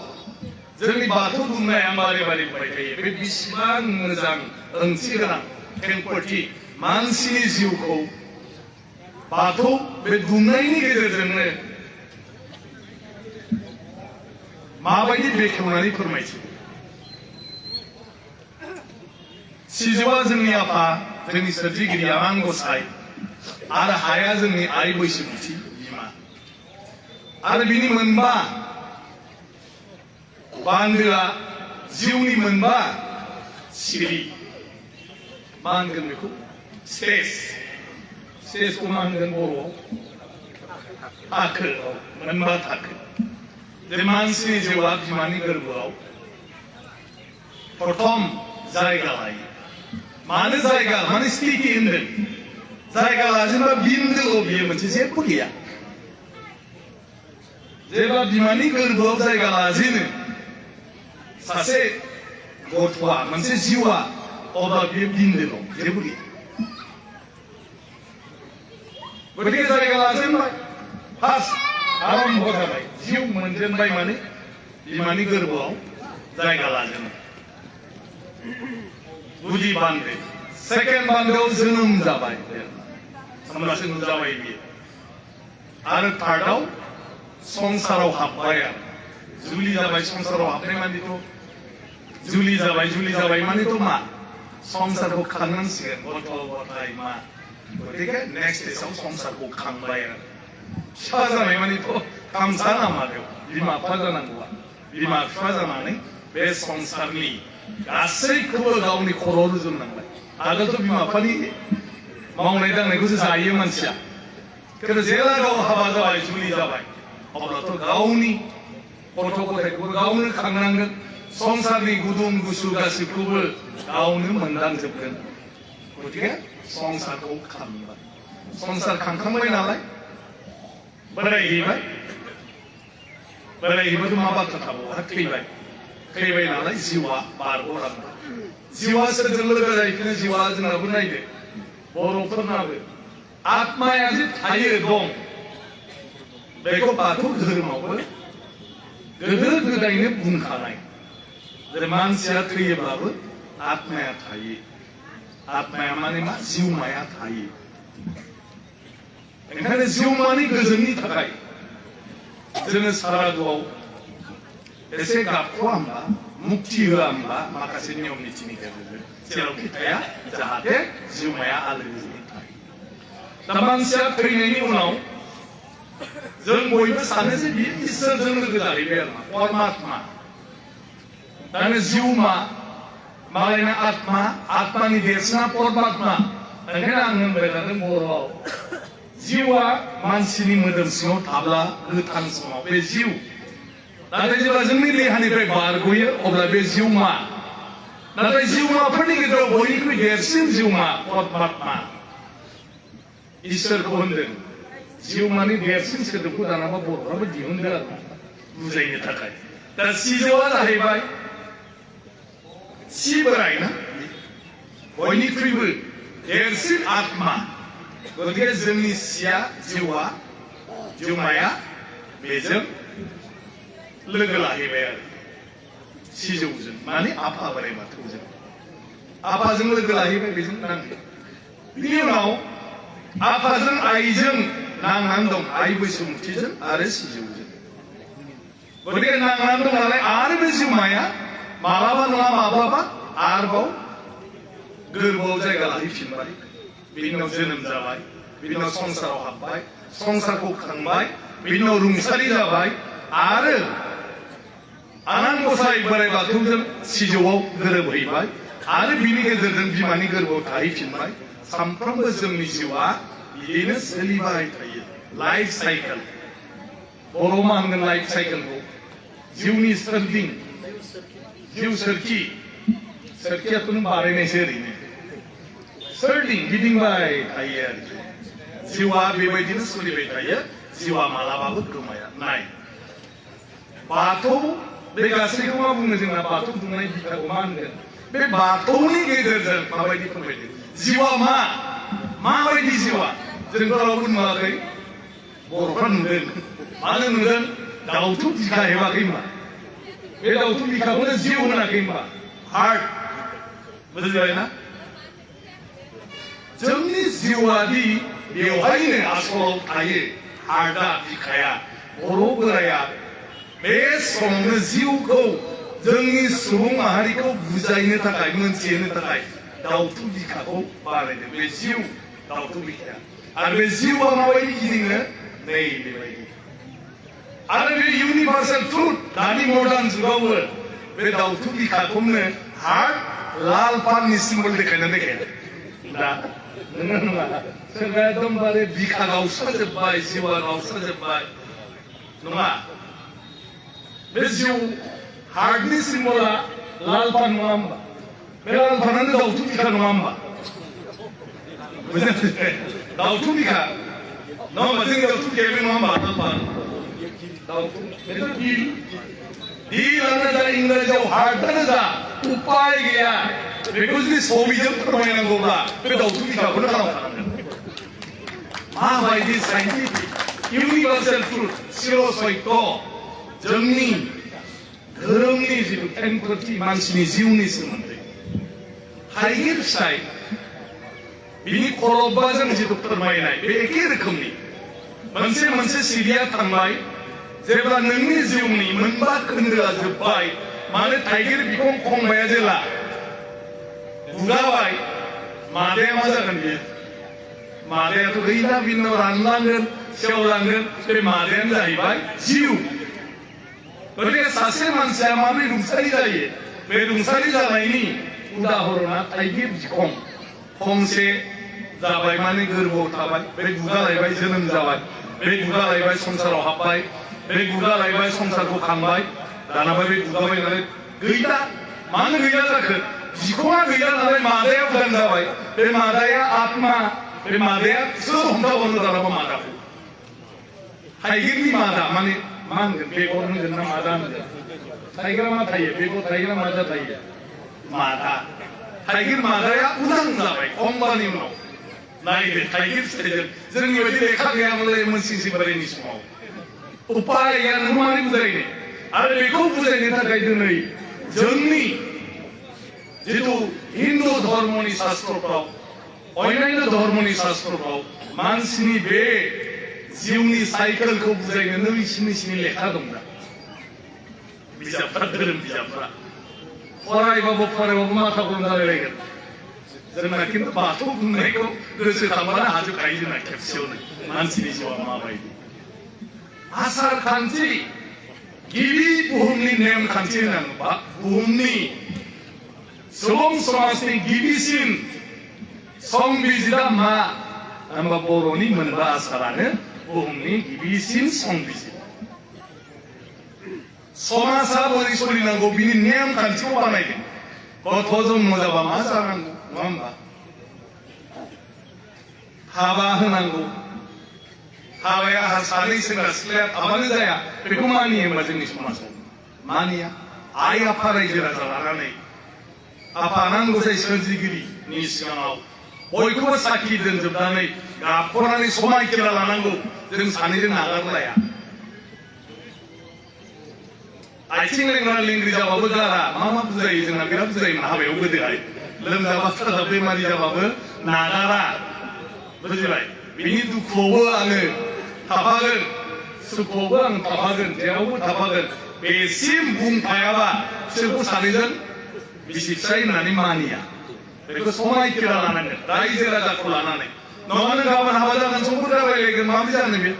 जोंनि बाथौ दुमनाया बारे बारे बुंबाय थायो बे बेसेबां मोजां ओंथि गोनां खेंफोरथि मानसिनि जिउखौ बाथौ बे दुमनायनि गेजेरजोंनो माबायदि बेखेवनानै फोरमायथियो सिजौआ जोंनि आफा जोंनि सोरजिगिरि आनान गसाइ आरो हाया जोंनि आइ बैसोमुथि बिमा आरो बिनि मोनबा बान्दोआ जिउनि मोनबा सिरि मा होनगोन बेखौ स्टेजखौ मा होनगोन बर'आव थाखो मोनबा थाखो जे मानसिनि जिउआ बिमानि गोरबोआव प्रथम जायगा लायो मानो जायगा माने स्थिति होनदों जायगा लाजेनबा बिन्दोल' बियो मोनसे जेबो गैया जेब्ला बिमानि गोरबोआव जायगा लाजेनो सासे गथ'आ मोनसे जिउआ अब्ला बियो बिन्दोल' जेबो गैया गतिके जायगा लाजेनबाय फार्स्ट आरम्भ जाबाय जिउ मोनजेनबाय माने बिमानि गोरबोआव जायगा लाजेनबाय गुदि बान्दो सेकेन्ड बान्दोआव जोनोम जाबाय होमब्लासो नुजाबाय बियो आरो थार्डआव संसाराव हाबबाय आरो जुलि जाबाय संसाराव हाबनाय मानेथ' जुलि जाबाय मानेथ' मा संसारखौ खांनांसिगोन गथ' गथाय मा गतिके नेक्स्ट स्टेजआव संसारखौ खांबाय आरो फिसा जानाय मानेथ' खामसा नामा बेयाव बिमा बिफा जानांगौआ बिमा बिफा जानानै बे संसारनि गासैखौबो गावनि खर'आव रुजुननांबाय आगोलथ' बिमा बिफानि मावनाय दांनायखौसो जायो मानसिया खिन्थु जेला गाव हाबा जाबाय जुलि जाबाय अब्लाथ' गावनि गथ' गथायखौबो गावनो खांनांगोन संसारनि गुदुं गुसु गासैखौबो गावनो मोनदांजोबगोन गतिके संसारखौ खांबाय संसार खांखांबाय नालाय बोरायहैबाय बोरायहैबाथ' मा बाथ्रा थाबावहा थैबाय नालाय जिउआ बारग'लांबाय जिउआ सोरजों लोगो जाहैफिनो जिउआ जोंनाबो नायदो बर'फोरनाबो आत्माया जे थायो दं बेखौ बाथौ धोरोमावबो गोदो गोदायनो बुंखानाय जेरै मानसिया थैयोब्लाबो आत्माया थायो आत्माया माने मा जिउमाया थायो ओंखायनो जिउमानि गोजोननि थाखाय जोङो सारादुआव एसे गाबख'आ होमबा मुक्ति होआ होमबा माखासे नियम नितिनि गेजेरजों जेरावखि थाया जाहाथे जिउमाया आलो गोजोनै थायो दा मानसिया थैनायनि उनाव जों बयबो सानो जे बियो इसोरजों लोगो जाहैबाय आरो परमात्मा दानो जिउमा मालायना आत्मानि देरसिना परमात्मा ओंखायनो आं होनबाय थादों बर'आव जिउआ मानसिनि मोदोम सिङाव थाब्ला गोथां समाव बे जिउ नाथाय जेब्ला जोंनि देहानिफ्राय बारग'यो अब्ला बे जिउमा नाथाय जिउमाफोरनि गेजेराव बयनिख्रुइ देरसिन जिउमा परमात्मा इसोरखौ होनदों जिउमानि देरसिन सोदोबखौ दानाबा बर'फ्राबो दिहुनदों आरो बुजायनो थाखाय दा सिजौआ जाहैबाय सि बोराय ना बयनिख्रुइबो देरसिन आत्मा गतिके जोंनि सिया जिउमाया बेजों लोगो लाहैबाय आरो सिजौजों माने आफा बोराइ बाथौजों आफाजों लोगो लाहैबाय बेजों नांगौ बिनि उनाव आफाजों आइजों नांनानै दं आइ बैसोमुथिजों आरो सिजौजों गतिके नांनानै दं नालाय आरो बे जिउमाया माब्लाबा नङा माब्लाबा आरोबाव गोरबोआव जायगा लाहैफिनबाय बिनि उनाव जोनोम जाबाय बिनि उनाव संसाराव हाबबाय संसारखौ खांबाय बिनि उनाव रुंसारि जाबाय आरो आनान गसाइ बोराइ बाथौजों सिजौआव गोरोबहैबाय आरो बिनि गेजेरजों बिमानि गोरबोआव थाहैफिनबाय सानफ्रोमबो जोंनि जिउआ बिदिनो सोलिबाय थायो लाइफ साइकेल बर' मा होनगोन लाइफ साइकेलखौ जिउनि सोरगिदिं जिउ सोरखियाथ' नों बानायनायसो ओरैनो सोरगिदिं गिदिंबाय थायो आरो जिउआ बेबायदिनो सोलिबाय थायो जिउआ मालाबाबो गोमाया नाय बाथौ बे गासैखौ मा बुङो जोंना बाथौ दुमनाय बिथाखौ मा होनगोन बे बाथौनि गेजेरजों माबायदि फोरमायदों जिउआ माबायदि जिउआ जोंथ' रावबो नुवाखै बर'फ्रा नुदों मानो नुदों दाउथु बिखा हेबाखै होनबा बे दाउथु बिखाखौनो जिउ होनाखै होनबा हार्ट बुजिबाय ना जोंनि जिउआदि बेवहायनो आसलाव थायो हार्टआ बिखाया बर' बोराया बे समावनो जिउखौ जोंनि सुबुं माहारिखौ बुजायनो थाखाय मोनथिहोनो थाखाय दाउथु बिखाखौ बानायदों बे जिउ दाउथु बिखाया आरो बे जिउआ माबायदि गिदिङो नै बेबायदि आरो बे इउनिभार्सेल ट्रुथ दानि मडार्न जुगावबो बे दाउथु बिखाखौनो हार्ट लाल पाननि सिम्बल देखायनानै दा नङा सोरबा एकदमबारे बिखा गावस्राजोब्बाय जिउआ गावस्राजोब्बाय नङा बे जिउ हार्टनि सिम्बला लाल पान नङा होमबा बे लाल पानानो दाउथु बिखा नङा होमबा दाउथु बिखा नङा होमबा जोंनि दाउथु बिखाया बे नङा होमबा लाल पान दाउथु बेथ' दिलानो जा इंराजियाव हार्टआनो जा उपाय गैया बेखौ जुदि सबिजों फोरमायनांगौब्ला बे दाउथु बिखाखौनो खालामखानांगोन माबायदि साइन्टिफिक इउनिभार्सेल ट्रुथ सिर' सत्य जोंनि धोरोमनि जिथु खेंफोरथि मानसिनि जिउनि सोमोन्दै थाइगिर फिथाइ बिनि खलबाजों जिथु फोरमायनाय बे एखे रोखोमनि मोनसे सिरिया थांबाय जेब्ला नोंनि जिउनि मोनबा खोन्दोआ जोब्बाय मानो थाइगिर बिखं खंबाया जेला बुगाबाय मादाया मा जागोन बेयो मादायाथ' गैला बिनाव रानलांगोन सेवलांगोन बे मादायानो जाहैबाय जिउ गतिके सासे मानसिया माबोरै रुंसारि जायो बे रुंसारि जानायनि उदाहरणा थाइगिर बिखं खंसे जाबाय माने गोरबोआव थाबाय बे गुगालायबाय जोनोम जाबाय बे गुगालायबाय संसाराव हाबबाय बे गुगालायबाय संसारखौ खांबाय दानाबाय बे गुगाबाय गैला मानो गैला जाखो बिखङा गैला नालाय मादाया उदां जाबाय बे मादाया आत्मा बे मादाया सोर हमथाबावनो दानाबा मादाखौ थाइगिरनि मादा माने मा होनगोन बेगर होनगोन ना मादा होनगोन थाइगिरा मा थायो बेगर थाइगिरा मादा थायो मादा थाइगिर मादाया उदां जाबाय खमबानि उनाव नायदो थाइगिर फिथाइजों जोंनि बायदि लेखा गैयामोनलाय मोनसिंसि बोरायनि समाव उपाय गैया नों मारै बुजायनो आरो बेखौ बुजायनो थाखाय दिनै जोंनि जितु हिन्दु धर्मनि शास्त्रफ्राव अन्यान्य धर्मनि शास्त्रफ्राव मानसिनि बे जिउनि साइकेलखौ बुजायनो नैसिनि लेखा दं दा बिजाबफ्रा धोरोम बिजाबफ्रा फरायबाबो माथा गरम जालायलायगोन जोंना खिन्थु बाथौ बुंनायखौ गोसोखांबानो हाजोबखायो जोंना खेबसेयावनो मानसिनि जिउआ माबायदि आसार खान्थि गिबि बुहुमनि नेम खान्थि होननांगौबा बुहुमनि सुबुं समाजनि गिबिसिन संबिजिदा मा होनबा बर'नि मोनबा आसारानो बुहुमनि गिबिसिन संबिजिद समाजा बोरै सोलिनांगौ बिनि नेम खान्थिखौ बानायदों गथ' जन्म जाबा मा जानांगौ नङा होमबा हाबा होनांगौ हाबाया सानै सेंग्रा सिख्लाया थाबानो जाया बेखौ मानियो होमबा जोंनि समाजाव मानिया आइ आफा रायजो राजा लानानै आफा आनान गसाइ सोरजिगिरिनि सिगाङाव बयखौबो साखि दोनजोबनानै गाबख'नानै समायखेरा लानांगौ जों सानैजों नागारलाया आथिं लेंग्रा लेंग्रि जाबाबो गारा मा बुजायो जोंना बिराद बुजायोमोन हाबायाव गोदोहाय लोमजाबा साजा बेमारि जाबाबो नागारा बुजिबाय बिनि दुखुआवबो आङो थाफागोन सुखुआवबो आं थाफागोन जेरावबो थाफागोन बेसिम बुंफायाबा बिसोरखौ सानैजों बिसि फिसाय होननानै मानिया बेखौ समायखेरा लानांगोन रायजो राजाखौ लानानै नङानो गाबोन हाबा जागोन समफोर रायलायगोन माबोरै जानो बे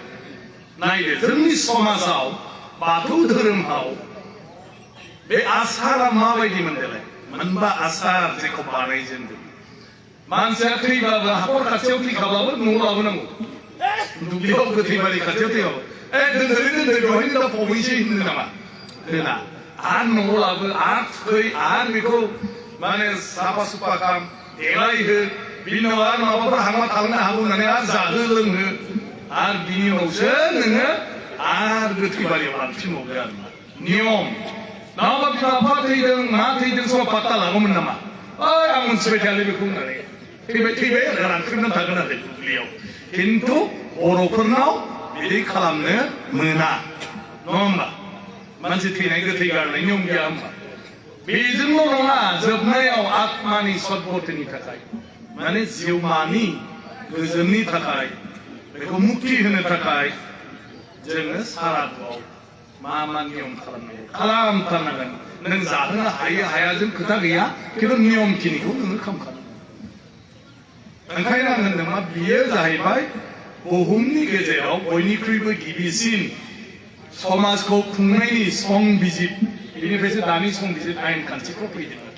नायदो जोंनि समाजाव बाथौ धोरोमाव बे आसारा माबायदि मोनदेलाय मोनबा आसार जेखौ बानायजेनदों मानसिया थैबाबो हाखर खाथियाव थैखाबाबो न'आव लाबोनांगौ दुब्लियाव गोथैबारि खाथियाव थैबाबो दोनदो बेवहायनो दा फबैसै होनो नामा होना आरो न'आव लाबो आरो थुखै आरो बेखौ माने साफा सुफा खालाम देलायहो बिनि उनाव आरो माबाफोर हांमा थालांनो हागौ होननानै आरो जाहो लोंहो आरो बिनि उनावसो नोङो आरो गोथैबारियाव लांफिनबावदो आरो नियम नङाबा बिमा बिफा थैदों मा थैदों सब पात्ता लागौमोन नामा ओइ आं मोनथिबाय थायालै बेखौ होननानै थैबाय रानख्रेबनानै थागोन आरो दुब्लियाव खिन्थु बर'फोरनाव बिदि खालामनो मोना नङा होमबा मानसि थैनाय गोथै गारनाय नियम गैया होमबा बेजोंल' नङा जोबनायाव आत्मानि सद्गतिनि थाखाय माने जिउमानि गोजोननि थाखाय बेखौ मुक्ति होनो थाखाय जोङो सारादुआव मा नियम खालामनांगौ खालामथारनांगोन नों जाहोनो हायो हाया जों खोथा गैया खिन्थु नियम खिनिखौ नोङो खालामखानांगोन ओंखायनो आं होनदों मा बियो जाहैबाय बुहुमनि गेजेराव बयनिख्रुइबो गिबिसिन समाजखौ खुंनायनि संबिजित बेनिफ्रायसो दानि संबिजित आयेन खान्थिखौ फैदोंमोन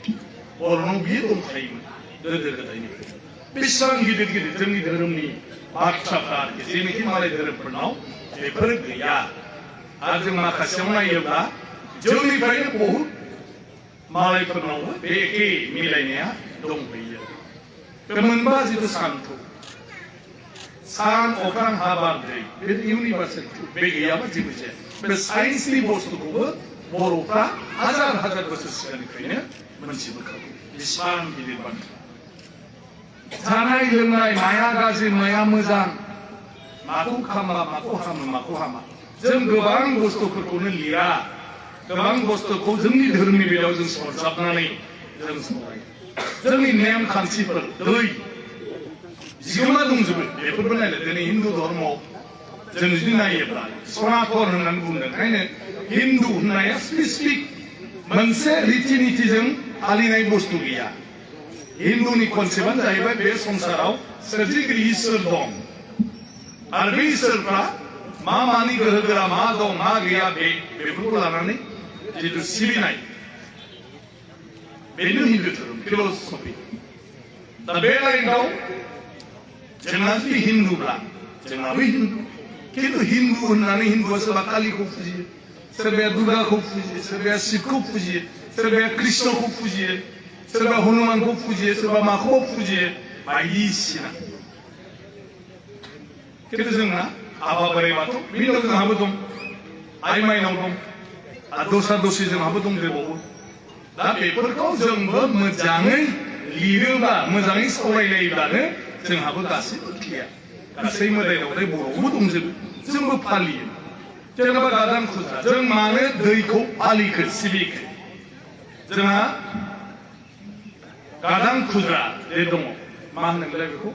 बर'नाव बियो दंखायोमोन गोदो गोदायनिफ्राय बेसेबां गिदिर गिदिर जोंनि धोरोमनि बाथ्राफ्रा जेनोखि मालाय धोरोमफोरनाव बेफोर गैया आरो जों माखासेयाव नायोब्ला जोंनिफ्रायनो बहुद मालायफोरनावबो बे एखे मिलायनाया दंहैयो बे मोनबा जिथु सानथौ सान अख्रां हा बार दै बे इउनिभार्सेल बे गैयाबा जेबो जाया बे साइन्सनि बुस्थुखौबो बर'फ्रा हाजार हाजार बोसोर सिगांनिफ्रायनो मोनथिबोखागौ बेसेबां गिदिर बाथ्रा जानाय लोंनाय माया गाज्रि माया मोजां माखौ खामा माखौ हामो माखौ हामा जों गोबां बुस्थुफोरखौनो लिरा गोबां बुस्थुखौ जोंनि धोरोमनि बेलायाव जों सरजाबनानै जों सावरायो जोंनि नेम खान्थिफोर दै जिउमा दंजोबो बेफोरबो नायलाय दिनै हिन्दु धर्मआव जों जुदि नायोब्ला सनातन होननानै बुंदों ओंखायनो हिन्दु होननाया स्पेसिफिक मोनसे रिति नितिजों फालिनाय बुस्थु गैया हिन्दुनि कनसेप्टआनो जाहैबाय बे संसाराव सोरजिगिरि इसोर दं आरो बे इसोरफ्रा मा मानि गोहो गोरा मा दं मा गैया बेफोरखौ लानानै जितु सिबिनाय बेनो हिन्दु धोरोम फिलसफि दा बे लाइनाव जोंना जुदि हिन्दुब्ला जोंनाबो हिन्दु खिन्थु हिन्दु होननानै हिन्दुआ सोरबा कालिखौ फुजियो, सोरबाया दुर्गाखौ फुजियो, सोरबाया शिबखौ फुजियो, सोरबाया कृष्णखौ फुजियो, सोरबा हनुमानखौ फुजियो, सोरबा माखौबा फुजियो बायदिसिना। खिन्थु जोंना आफा बोराइ बाथौ बिनि उनाव जोंहाबो दं, आइ माइनाव दं, आरो दस्रा दस्रि जोंहाबो दंदेरबावो। दा बेफोरखौ जोंबो मोजाङै लिरोब्ला, मोजाङै सावरायलायोब्लानो जोंहाबो गासैबो क्लियार। गासै मोदाय दावदाय बर'आवबो दंजोबो, जोंबो फालियो। जेनेबा गादान फुजा, जों मानो दैखौ फालिखो सिबिखो? जोंहा गादान फुजा जे दङ, मा होनोमोनलाय बेखौ?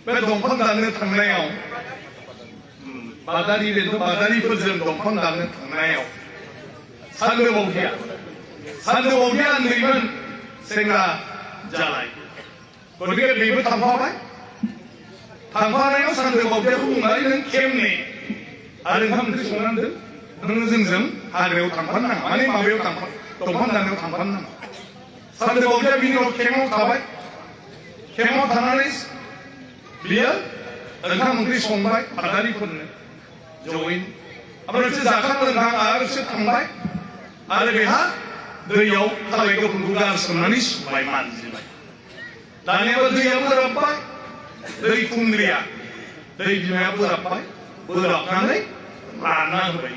बे दंफां दाननो थांनायाव बादारि बेन्थ' बादारिफोरजों दंफां दाननो थांनायाव सानदोबावदिया उन्दैमोन, सेंग्रा जालाय, गतिके बेबो थांफाबाय। थांफानायाव सानदोबावदियाखौ बुंबाय नों खेमने आरो ओंखाम ओंख्रि संनानै दोन, नोङो जोंजों हाग्रायाव थांफानो नाङा, माने माबायाव दंफां दाननायाव थांफानो नाङा। सानदोबावदिया बिनि उनाव केम्पआव थाबाय। केम्पआव थानानै बियो ओंखाम ओंख्रि संबाय बादारिफोरनो जयैनो, ओमफ्राय बिसोर जाखां लोंखां आरो बिसोर थांबाय, आरो बेहा दैयाव खालाय गोफोनखौ गारसोमनानै सुबाय, मानजिबाय। दानियाबो दैया बोराबबाय, दै खुंग्रिया, दै बिमाया बोराबबाय, बोराबनानै रानना होबाय।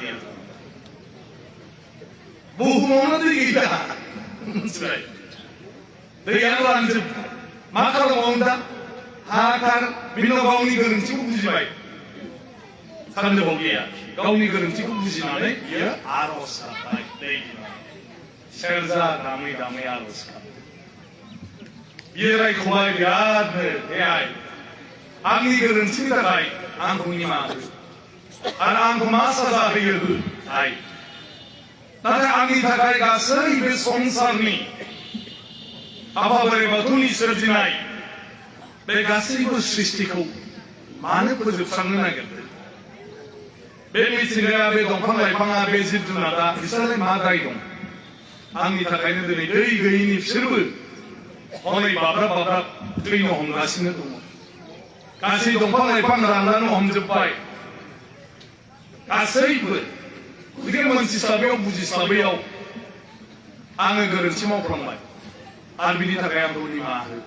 बुहुमावनो दै गैला, मिथिबाय? दैयानो रानजोब्बाय। मा खालामबावनो दा? हाहाकार। बिनि उनाव गावनि गोरोन्थिखौ बुजिबाय सानदोबावदिया, गावनि गोरोन्थिखौ बुजिनानै बियो आर'ज गाबबाय दै बिमानाव, सेरजा दामै दामै आर'ज गाबबाय। बियो रायख'बाय बिरादनो, हे आइ, आंनि गोरोन्थिनि थाखाय आंखौ निमाहा हो, आरो आंखौ मा साजा होयो हो आइ। नाथाय आंनि थाखाय गासै बे संसारनि आफा बोराइ बाथौनि सोरजिनाय बे गासैबो सृष्टिखौ मानो फोजोबस्रांनो नागिरदों? बे मिथिंगाया, बे दंफां लाइफाङा, बे जिब जुनारा, बिसोरलाय मा दाय दं? आंनि थाखायनो दिनै दै गैयिनि बिसोरबो हनै बाब्राब बाब्राब थैनो हमगासिनो दङ। गासै दंफां लाइफां रानलांनो हमजोब्बाय, गासैबो। गतिके मोनथिस्लाबैयाव बुजिस्लाबैयाव आङो गोरोन्थि मावफ्लांबाय, आरो बिनि थाखाय आंखौ निमाहा हो।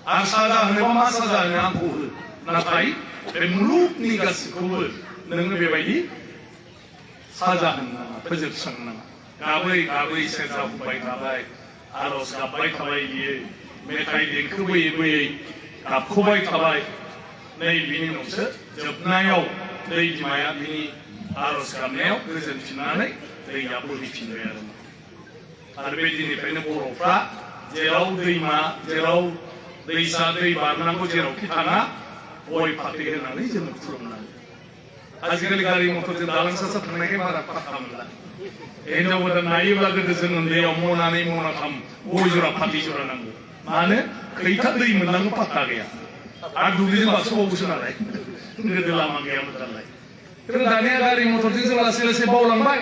आं साजा होनोबा मा साजा होनो आंखौ हो, नाथाय बे मुलुगनि गासैखौबो नोङो बेबायदि साजा होनो नाङा, फोजोबस्रांनो नाङा। गाबै गाबै सेरजा हुबाय थाबाय, आर'ज गाबबाय थाबाय बियो, मेथाइ देंखो बोयै बोयै गाबख'बाय थाबाय। नै बिनि उनावसो जोबनायाव दै बिमाया बिनि आर'ज गाबनायाव गोजोनफिननानै दैया बोहैफिनबाय आरो बे दिननिफ्रायनो बर'फ्रा जेराव दैमा, जेराव दैसा, दै बारनांगौ जेरावखि थाङा गय फाथै होनानै जोङो खुलुमनानै। आजिखालि गारि मथरजों दालां सा थांनायखाय बारा फात्ता मोनला। हिनजाव गोदान नायोब्ला गोदो जों उन्दैयाव मनानै मनाथाम गय जरा फाथै जरा नांगौ, मानो? खैथा दै मोननांगौ फात्ता गैया, आरो दुब्लिजों बारस'बावोसो नालाय, गोदो लामा गैयामोन नालाय। खिन्थु दानिया गारि मथरजों जों लासै लासै बावलांबाय।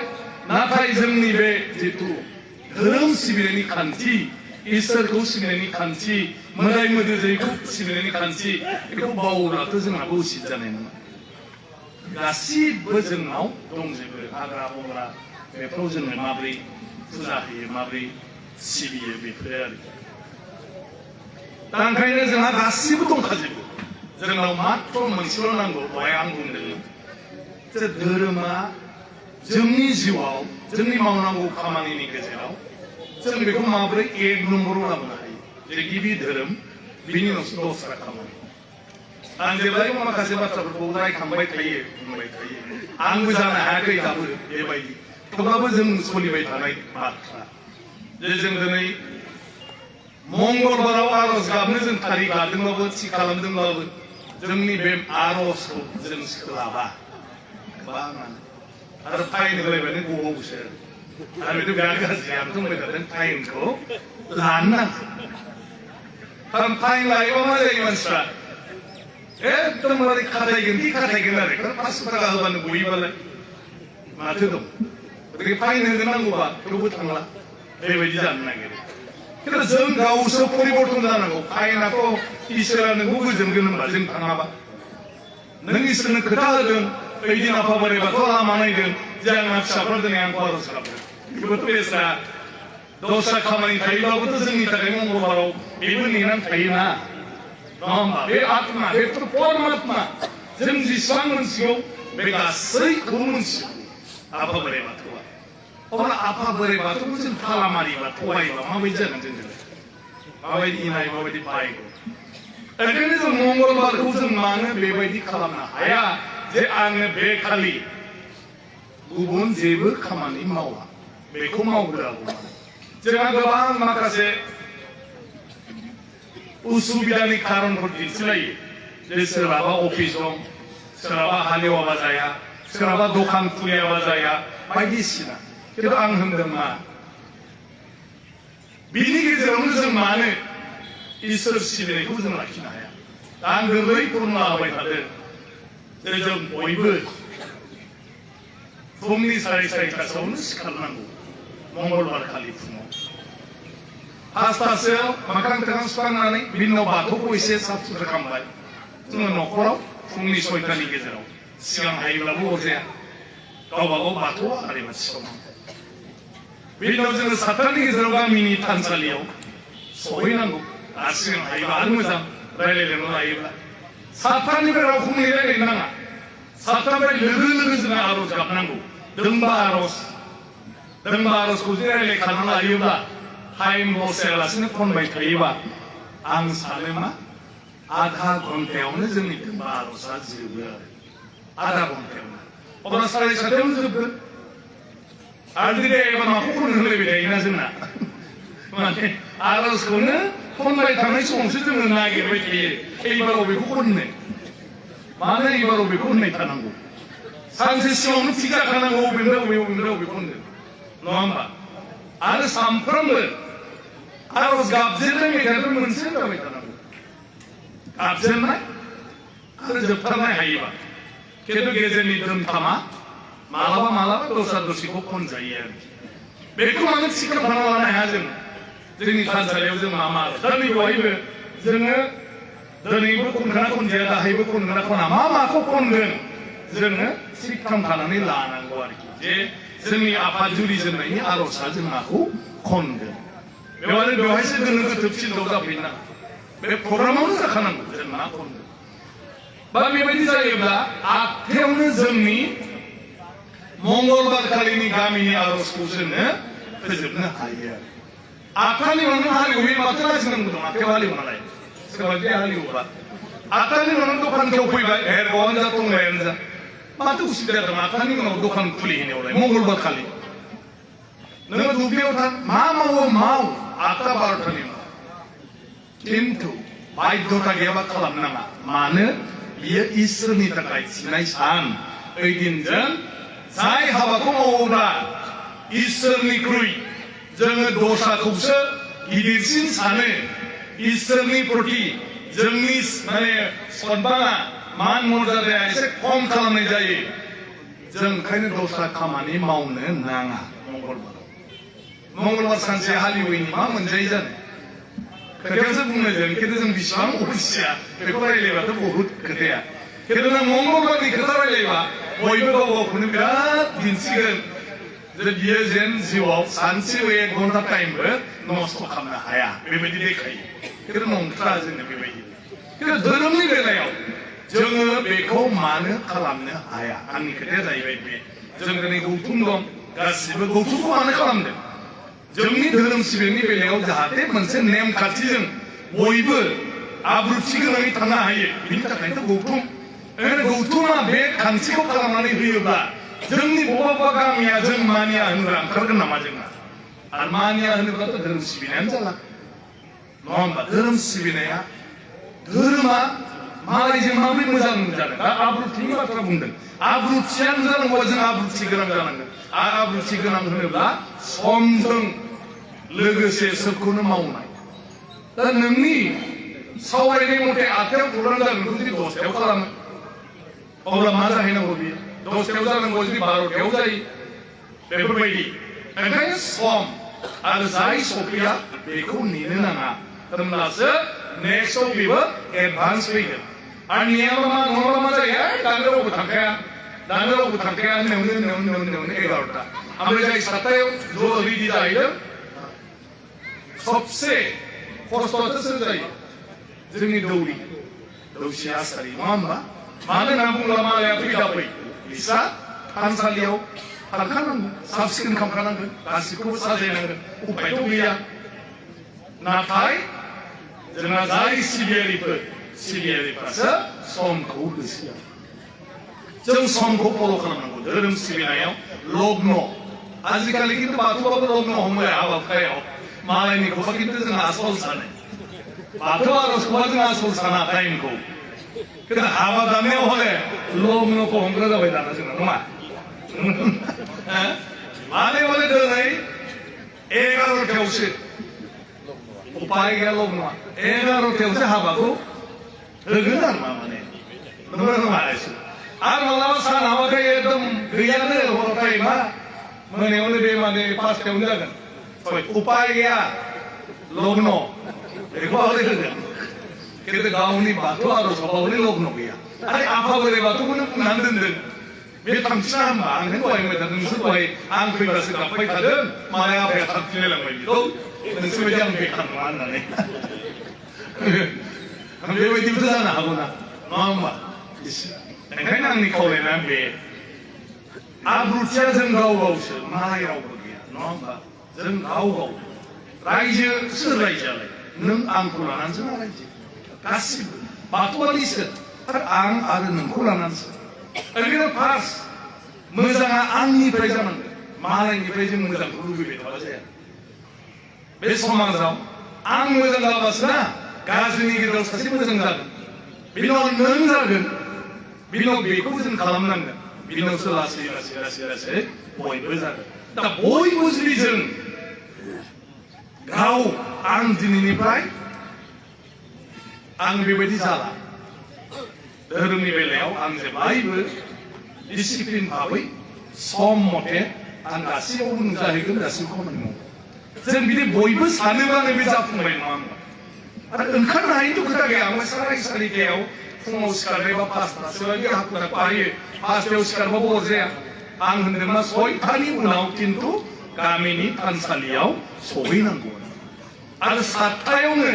नाथाय जोंनि बे जिथु धोरोम सिबिनायनि खान्थि, इसोरखौ सिबिनायनि खान्थि, मोदाय मोदायजोखौ सिबिनायनि खान्थि, बेखौ बावोब्लाथ' जोंहाबो उसित जानाय नङा। गासिबो जोंनाव दंजोबो, हाग्रा बंग्रा बेफोराव जोङो माबोरै फुजा होयो, माबोरै सिबियो, बेफोरो आरो। दा ओंखायनो जोंहा गासिबो दंखाजोबो, जोंनाव मात्र मोनसेल' नांगौ। दहाय आं बुंदोंमोन जे धोरोमा जोंनि जिउआव, जोंनि मावनांगौ खामानिनि गेजेराव जों बेखौ माबोरै एक नम्बराव लाबोनो हायो। जेरै गिबि धोरोम, बिनि उनावसो दस्रा खामानि। आं जेब्लायबो माखासे बाथ्राफोरखौ रायखांबाय थायो, बुंबाय थायो। आंबो जानो हायाखै दाबो बेबायदि, थेवब्लाबो जों सोलिबाय थानाय बाथ्रा जे जों दिनै मंगलबाराव आर'ज गाबनो जों थारिख लादोंब्लाबो, थि खालामदोंब्लाबो, जोंनि बे आर'जखौ जों सोलाबा आरो फाइन होलायबानो गबावोसो। आरो बेथ' बिराद गाज्रि। आंथ' बुंबाय थादों फाइनखौ लानो नाङा, खारन फाइन लायोबा मा जायो? मानसिफ्रा एकदमबारे खाथायगोन आरो 500 थाखा होबानो गयोबालाय माथो दं। गतिके फाइन होगोन नांगौबा थेवबो थांला, बेबायदि जानो नागिरो। 그래서 전 가우서 परिबर्तन जानांगौ फाइनाथ' इसोरा नोंखौ गोजोनगोन होनबा जों थाङाबा नों इसोरनो खोथा होगोन ओइदिन आफा बोराइ बाथौआ लामा नायगोन जे आंना फिसाफ्रा दिनै आंखौ आर'ज गाबदों बेबोथ' बेस्रा दस्रा खामानि थायोब्लाबोथ' जोंनि थाखाय मंगलबाराव बेबो नेनानै थायोना नङा होमबा बे आत्मा बेथ' परमात्मा जों जेसेबां मोनथिगौ बे गासैखौबो मोनथिगौ आफा बोराइ बाथौआ अब्ला आफा बोराइ बाथौखौ जों थाला मारिबा थगायोबा माबायदि जागोन जों माबायदि इनाय माबायदि बायगौ ओंखायनो जों मंगलबारखौ जों मानो बेबायदि खालामनो हाया जे आङो बे खालि गुबुन जेबो खामानि मावा बेखौ मावग्रोआगौ जोंहा गोबां माखासे उसुबिदानि खारनफोर दिन्थिलायो जे सोरहाबा अफिस दं सोरहाबा हालेवाबा जाया सोरहाबा दखान खुलियाबा जाया बायदिसिना खिन्थु आं होनदों मा बिनि गेजेरावनो जों मानो इसोर सिबिनायखौ जों लाखिनो हाया आं गोरलै फोरमायना होबाय थादों जे जों बयबो फुंनि 4:30टासोआवनो सिखारनांगौ मंगलबार खालि फुङाव 5टासोआव मोखां थोखां सुखांनानै बिनि उनाव बाथौखौ एसे साफ सुथ्रा खालामबाय जोङो न'खराव फुंनि 6टानि गेजेराव सिगां हायोब्लाबो अरजाया गावबा गाव बाथौआ आलारि बाथि सावनांगौ बिनि उनाव जोङो 7टानि गेजेराव गामिनि थानसालियाव सहैनांगौ आरो सिगां हायोब्ला आरो मोजां रायलायनो लायोब्ला 7टानिफ्राय रावखौबो रायलायनो नाङा 7टानिफ्राय लोगो लोगो जोङो आर'ज गाबनांगौ दोंबा आर'जखौ जुदि रायलायखाना लायोब्ला टाइम लस जायालासिनो खनबाय थायोबा आं सानो मा आधा घन्टायावनो जोंनि दोंबा आर'जआ जोबो आधा घन्टायावनो अब्ला 7:30टायावनो जोबगोन आरो दिनै एबा माखौ खननो होलायबाय थायोना जोंना माने आर'जखौनो खनबाय थानाय समावसो जोङो नागिरबाय थायो एबाराव बेखौ खननो मानो एबाराव बेखौ होननाय थानांगौ सानसे सिगाङावनो थिग जाखानांगौ बबेनिफ्राय खनगोन नङा होमबा आरो सानफ्रोमबो आर'ज गाबजेननाय मेथाइयाथ' मोनसे जाबाय थानांगौ गाबजेननाय आरो जोबथारनाय हायोबा खिन्थु गेजेरनि दोंथामा मालाबा दस्रा दस्रिखौ खनजायो आरो बेखौ मानो थिग खालामना लानो हाया जों जोंनि थानसालियाव जों मा दा नैबेवहायबो जोङो दिनैबो खनगोना खनजाया दाहायबो खनगोना खना माखौ खनगोन जोङो थिग खालामखानानै लानांगौ आरोखि जे जोंनि आफाद जुरिजेननायनि आर'जआ जों माखौ खनगोन बेवहायसो गोनो गोथोबसिनदाव जाफैना बे प्रग्रामावनो जाखानांगौ जों मा खनगोन बा बेबायदि जायोब्ला 8टायावनो जोंनि मंगलबार खालिनि गामिनि आर'जखौ जोङो फोजोबनो हायो 8टानि उनाव हालेवै माथो लाजिनांगौ दं 8टायाव हालेवो नालाय सोरबा जे हालेवोबा 8टानि उनाव दखान खेवफैबाय हेरगावानो जा टंलायानो जा माथो उसुबिदा दं 8टानि उनाव दखान खुलिहैनायावलाय मंगलबार खालि नोङो दुब्लियाव थां मा मावो माव 8टा 12टानि उनाव खिन्थु बाध्यता गैयाबा खालामनाङा मानो बियो इसोरनि थाखाय थिनाय सान ओइदिनजों जाय हाबाखौ मावोब्ला इसोरनिख्रुइ जोङो दस्राखौसो गिदिरसिन सानो इसोरनि प्रति जोंनि माने सनमाना मान मर्यादाया एसे खम खालामनाय जायो जों ओंखायनो दस्रा खामानि मावनो नाङा मंगलबार सानसे हालेवैनि मा मोनजायो जानो खोथायावसो बुंनो जों खिन्थु जों बेसेबां अलसिया बेखौ रायलायबाथ' बहुद खोथाया खिन्थु नों मंगलबारनि खोथा रायलायबा बयबो गाव गावखौनो बिराद दिन्थिगोन जे बियो जेन जिउआव सानसेबो 1 घन्टा टाइमबो नस्थ' खालामनो हाया बेबायदि देखायो खिन्थु नंथारा जोङो बेबायदि खिन्थु धोरोमनि बेलायाव जोङो बेखौ मानो खालामनो हाया आंनि खोथाया जाहैबाय बे जों दिनै गौथुम दं गासिबो गौथुमखौ मानो खालामदों जोंनि धोरोम सिबिनायनि बेलायाव जाहाथे मोनसे नेमखान्थिजों बयबो आब्रुथि गोनाङै थानो हायो बिनि थाखायनो गौथुम गौथुमा बे खान्थिखौ खालामनानै होयोब्ला जोंनि बबेबा गामिया जों मानिया होनग्रा ओंखारगोन नामा जोंना आरो मानिया होनोब्लाथ' धोरोम सिबिनायानो जाला नङा होमबा धोरोम सिबिनाया धोरोमा मालायजों माबोरै मोजां जागोन दा आब्रुथिनि बाथ्रा बुंदों आब्रुथियानो जानांगौबा जों आब्रुथि गोनां जानांगोन आरो आब्रुथि गोनां होनोब्ला समजों लोगोसे सोबखौनो मावनाय दा नोंनि सावरायनाय मथे 8टायाव प्रग्राम जागोनखौ जुदि 10टायाव खालामो अब्ला मा जाहैनांगौ बियो 10टायाव जानांगौ जुदि 12टायाव जायो बेफोरबायदि ओंखायनो सम आरो जाय सफैया बेखौ नेनो नाङा होनब्लासो नेक्स्टआव बेबो एडभान्स फैगोन आरो नेयाबा मा नङाबा मा जायो दानो रावबो थांखाया होननायावनो 11টা ओमफ्राय जाय 7टायाव ज' रेडि जाहैदों सबसे खस्थ'आथ' सोर जायो जोंनि दौसि आसारि नङा होमबा मानो होनना बुङोब्ला मालाया फैदाबै बिस्रा थानसालियाव थांखानांगोन साफ सिखोन खालामखानांगोन गासिखौबो साजायनांगोन उपायथ' गैया नाथाय जोंना जाय सिबियारिफ्रासो समखौ होसोया जों समखौ फल' खालामनांगौ धोरोम सिबिनायाव लग्न आजिखालि खिन्थु बाथौआबो लग्न हमबाय हाबा हुखायाव मालायनिखौबा खिन्थु जों आसल सानो बाथौ आर'जखौबा जों आसल साना टाइमखौ खिन्थु हाबा दाननायाव हले लग्नखौ हमग्रा जाबाय दाना जोंना नङा माने हले दिनै 11टायावसो उपाय गैया लग्नआ 11टायावसो हाबाखौ होगोन आरो माने नङा आरो मालाबा सान हाबाथाय एकदम गैयानो हर टाइमा मोनायावनो बे माने 5टायावनो जागोन उपाय गैया लग्न बेखौ हले होगोन खिन्थु गावनि बाथौ आर'जआव हले लग्न गैया आरो आफा बोराइ बाथौखौनो बुंनानै दोनदों बे थांफिना होनबा आंखौनो दहाय होनबाय थादों नोंसोर दहाय आं फैबासो गाबबाय थादों मालाय आफाया थांफिनलायलांबाय बेखौ नोंसोर बायदि आं बेखार नङा होननानै बेबायदिबोथ' जानो हागौ ना नङा होमबा ओंखायनो आंनि खावलायनाया बे आब्रुथिया जों गाव गावसो मालाय रावबो गैया नङा होमबा जों गाव गाव रायजो सोर रायजोआलाय नों आंखौ लानानैसो ना रायजो गासिबो बाथौआरि सोर आं आरो नोंखौ लानानैसो ओंखायनो फार्स्ट मोजाङा आंनिफ्राय जानांगोन मालायनिफ्राय जों मोजांखौ लुबैबाय थाबा जाया बे समाजाव आं मोजां जाबासो ना गाज्रिनि गेजेराव सासे मोजां जागोन बिनि उनाव नों जागोन बिनि उनाव बेखौ जों खालामनांगोन बिनि उनावसो लासै बयबो जागोन दा बयबो जुदि जों गाव आं दिनैनिफ्राय आं बेबायदि जाला धोरोमनि बेलायाव आं जेब्लायबो डिसिप्लिन भाबै सम मथे आं गासैयावबो नुजाहैगोन गासैबो खामानि मावगोन जों बिदि बयबो सानोब्लानो बे जाफुंबाय नङा होमबा आरो ओंखारनो हायैथ' खोथा गैया ओमफ्राय 4:30 फुङाव सिखारनायबा 5टा सोरबायदि हाखु दाखु हायो 5टायाव सिखारबाबो अरजाया आं होनदों मा 6टानि उनाव खिन्थु गामिनि थानसालियाव सहैनांगौ आरो 7टायावनो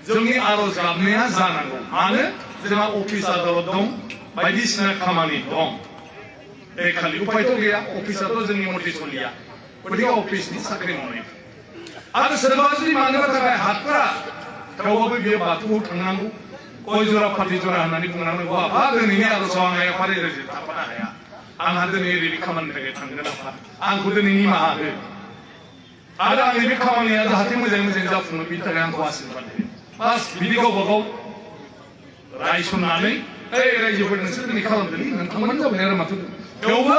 जोंनि आर'ज गाबनाया जानांगौ मानो जोंहा अफिस आदालत दं बायदिसिना खामानि दं बे खालि उपायथ' गैया अफिसाथ' जोंनि मथे सलिया गतिके अफिसनि साख्रि मावनाय आरो सोरबा जुदि मानोबा थाखाय हाथफ्रा थेवबाबो बियो बाथौआव थांनांगौ गय जरा फाथै जरा होननानै बुंनांगौ आफा दिनैनि आर'जआव आं फारि रायजो थाफानो हाया आंहा दिनै ओरैबायदि खामानिनि थाखाय थांगोन आफा आंखौ दिनै निमाहा हो आरो आंनि बे खामानिया जाहाथे मोजाङै मोजां जाफुङो बिनि थाखाय आंखौ आशीर्बाद हो बास बिदि गावबा गाव रायसननानै रायजोफोर नोंसोर दिनै खालामदोंलै नोंथांमोन जाबाय आरो माथो थेवबो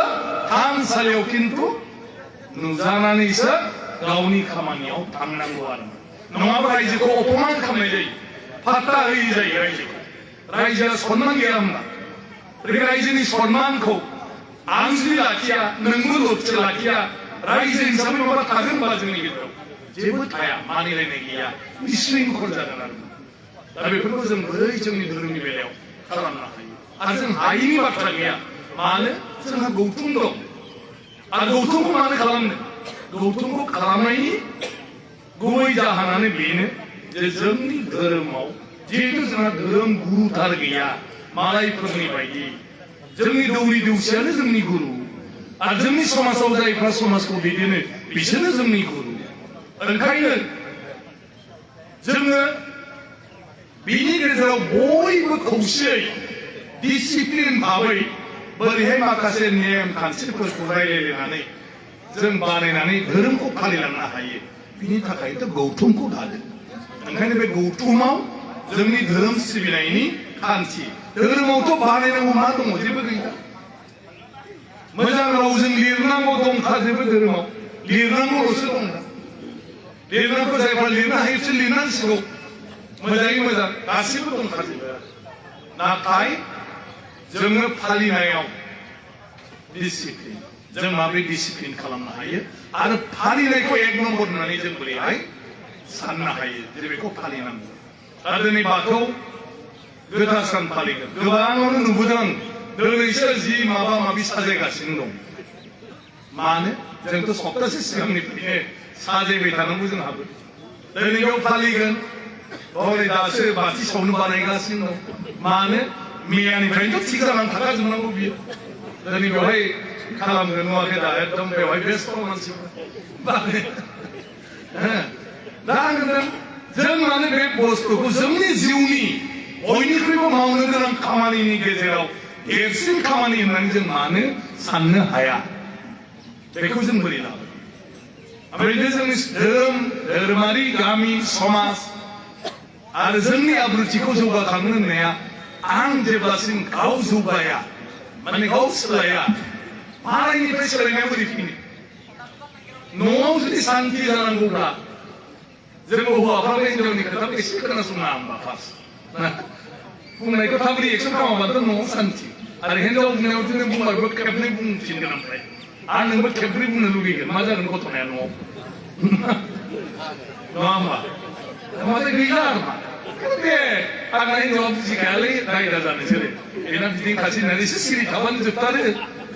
थानसालियाव खिन्थु नुजानानैसो गावनि खामानियाव थांनांगौ आरो नङाबा रायजोखौ अपमान खालामनाय जायो फात्ता होयि जायो रायजोआ सनमान गैया होनबा बे रायजोनि सनमानखौ आं जुदि लाखिया नोंबो लथि लाखिया रायजो हिसाबै माबा थागोन होनबा जोंनि गेजेराव जेबो थाया मानिलायनाय गैया बिस्रिंखल जागोन आरो दा बेफोरखौ जों बोरै जोंनि धोरोमनि बेलायाव खालामनो हायो आरो जों हायिनि बाथ्रा गैया मानो जोंहा गौथुम दं आरो गौथुमखौ मानो खालामनो गौथुमखौ खालामनायनि गुबै जाहोनानो बेनो जे जोंनि धोरोमाव जिहेतु जोंहा धोरोम गुरुथार गैया मालायफोरनि बायदि जोंनि दौरि दौसियानो जोंनि गुरु आरो जोंनि समाजाव जायफ्रा समाजखौ दैदेनो बिसोरनो जोंनि गुरु ओंखायनो जोङो बिनि गेजेराव बयबो खौसेयै डिसिप्लिन भाबै बोरैहाय माखासे नेम खान्थिफोरखौ रायलायलायनानै जों बानायनानै धोरोमखौ फालिलांनो हायो बिनि थाखायथ' गौथुमखौ दादों ओंखायनो बे गौथुमाव जोंनि धोरोम सिबिनायनि खान्थि धोरोमावथ' बानायनांगौ मा दङ जेबो गैया मोजां रावजों लिरनांगौ दंखाजोबो धोरोमाव लिरनांगौल'सो दं लिरनांगौ जायफ्रा लिरनो हायो बिसोर लिरनांसिगौ मोजाङै मोजां गासिबो दंखाजोबो नाथाय जोङो फालिनायाव डिसिप्लिन जों माबोरै डिसिप्लिन खालामनो हायो आरो फालिनायखौ एक नम्बर होननानै जों बोरैहाय साननो हायो जेरै बेखौ फालिनांगौ दा दिनै बाथौ गोथार सान फालिगोन गोबाङावनो नुबोदों दिनैसो जि माबा माबि साजायगासिनो दं मानो जोंथ' सप्तासे सिगांनिफ्रायनो साजायबाय थानांगौ जोंहाबो दिनै बेयाव फालिगोन हरै दासो बाथि सावनो बानायगासिनो दं मानो मैयानिफ्रायनोथ' थिग जानानै थाखाजोबनांगौ बियो दिनै बेवहाय खालामगोन नुवाखै दा एकदम बेवहाय बेस्थ' मानसिफोर दा आं होनदों जों माने बे बुस्थुखौ जोंनि जिउनि बयनिख्रुइबो मावनो गोनां खामानिनि गेजेराव देरसिन खामानि होननानै जों मानो साननो हाया बेखौ जों बोरै लाबो ओमफ्राय जोंनि धोरोमारि गामि समाज आरो जोंनि आब्रुथिखौ जौगाखांनो होननाया आं जेब्लासिम गाव जौगाया माने गाव सोलाया मालायनिफ्राय सोलायनाया बोरै फैनो न'आव जुदि सान्थि जानांगौब्ला जोङो हौवाफ्राबो हिनजावनि खोथाखौ एसे खोनासङा होमबा फार्स्ट बुंनायखौ थाबैनो एक्सन खालामाबाथ' न'आव सान्थि आरो हिनजाव बुंनायाव जोङो बुंबाबो खेबनै बुंफिनगोन ओमफ्राय आरो नोंबो खेबनै बुंनो लुगैगोन मा जागोन गथ'नाया न'आव नङा होमबा माथो गैला आरो मा बे आंना हिनजावा बुजिखायालै रायदा जानोसोलै बेना बिदिनो खासि होननानै एसे सिरि थाबानो जोबथारो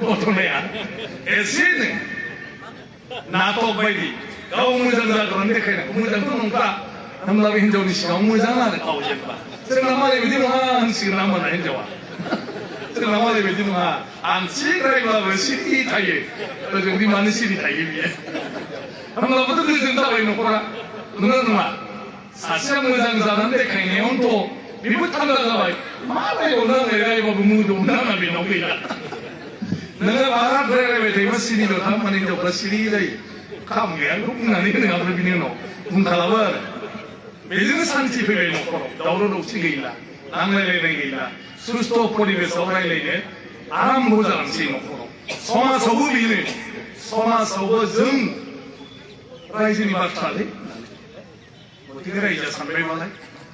गथ'नाया एसेनो नाटक बायदि गाव मोजां जाग्रानै देखायनांगौ मोजांथ' नंखा होमब्लाबो हिनजावनि सिगाङाव मोजां आरो गाव जेनेबा जोंना मालाय बिदि नङा होनसिगोन ना होमबाना हिनजावा जोंना मालाय बिदि नङा आं थिग रायब्लाबो सिरि थायो ओजोंदि मानो सिरि थायो बियो होमब्लाबोथ' गोजोन जाबाय न'खरा नङा नङा सासेया मोजां जानानै देखायनायावनोथ' बेबो थान्दा जाबाय मा रायबावनो आंलाय रायबाबो मोदौनो आंना बेनाव गैला नोङो बारा रायबाय थायोबा सिरिल' था माने हिनजावफ्रा सिरि जायो खाम गैया बेखौ बुंनानै होनो ओमफ्राय बिनि उनाव बुंखालाबो आरो बेजोंनो सान्थि फैबाय न'खराव दावराव दावसि गैला नांलायलायनाय गैला सुस्थ' परिबेसाव रायलायनो आराम्भ जालांसै न'खराव समाजावबो बेनो समाजावबो जों रायजोनि बाथ्रालै गतिके रायजोआ सानबायबालाय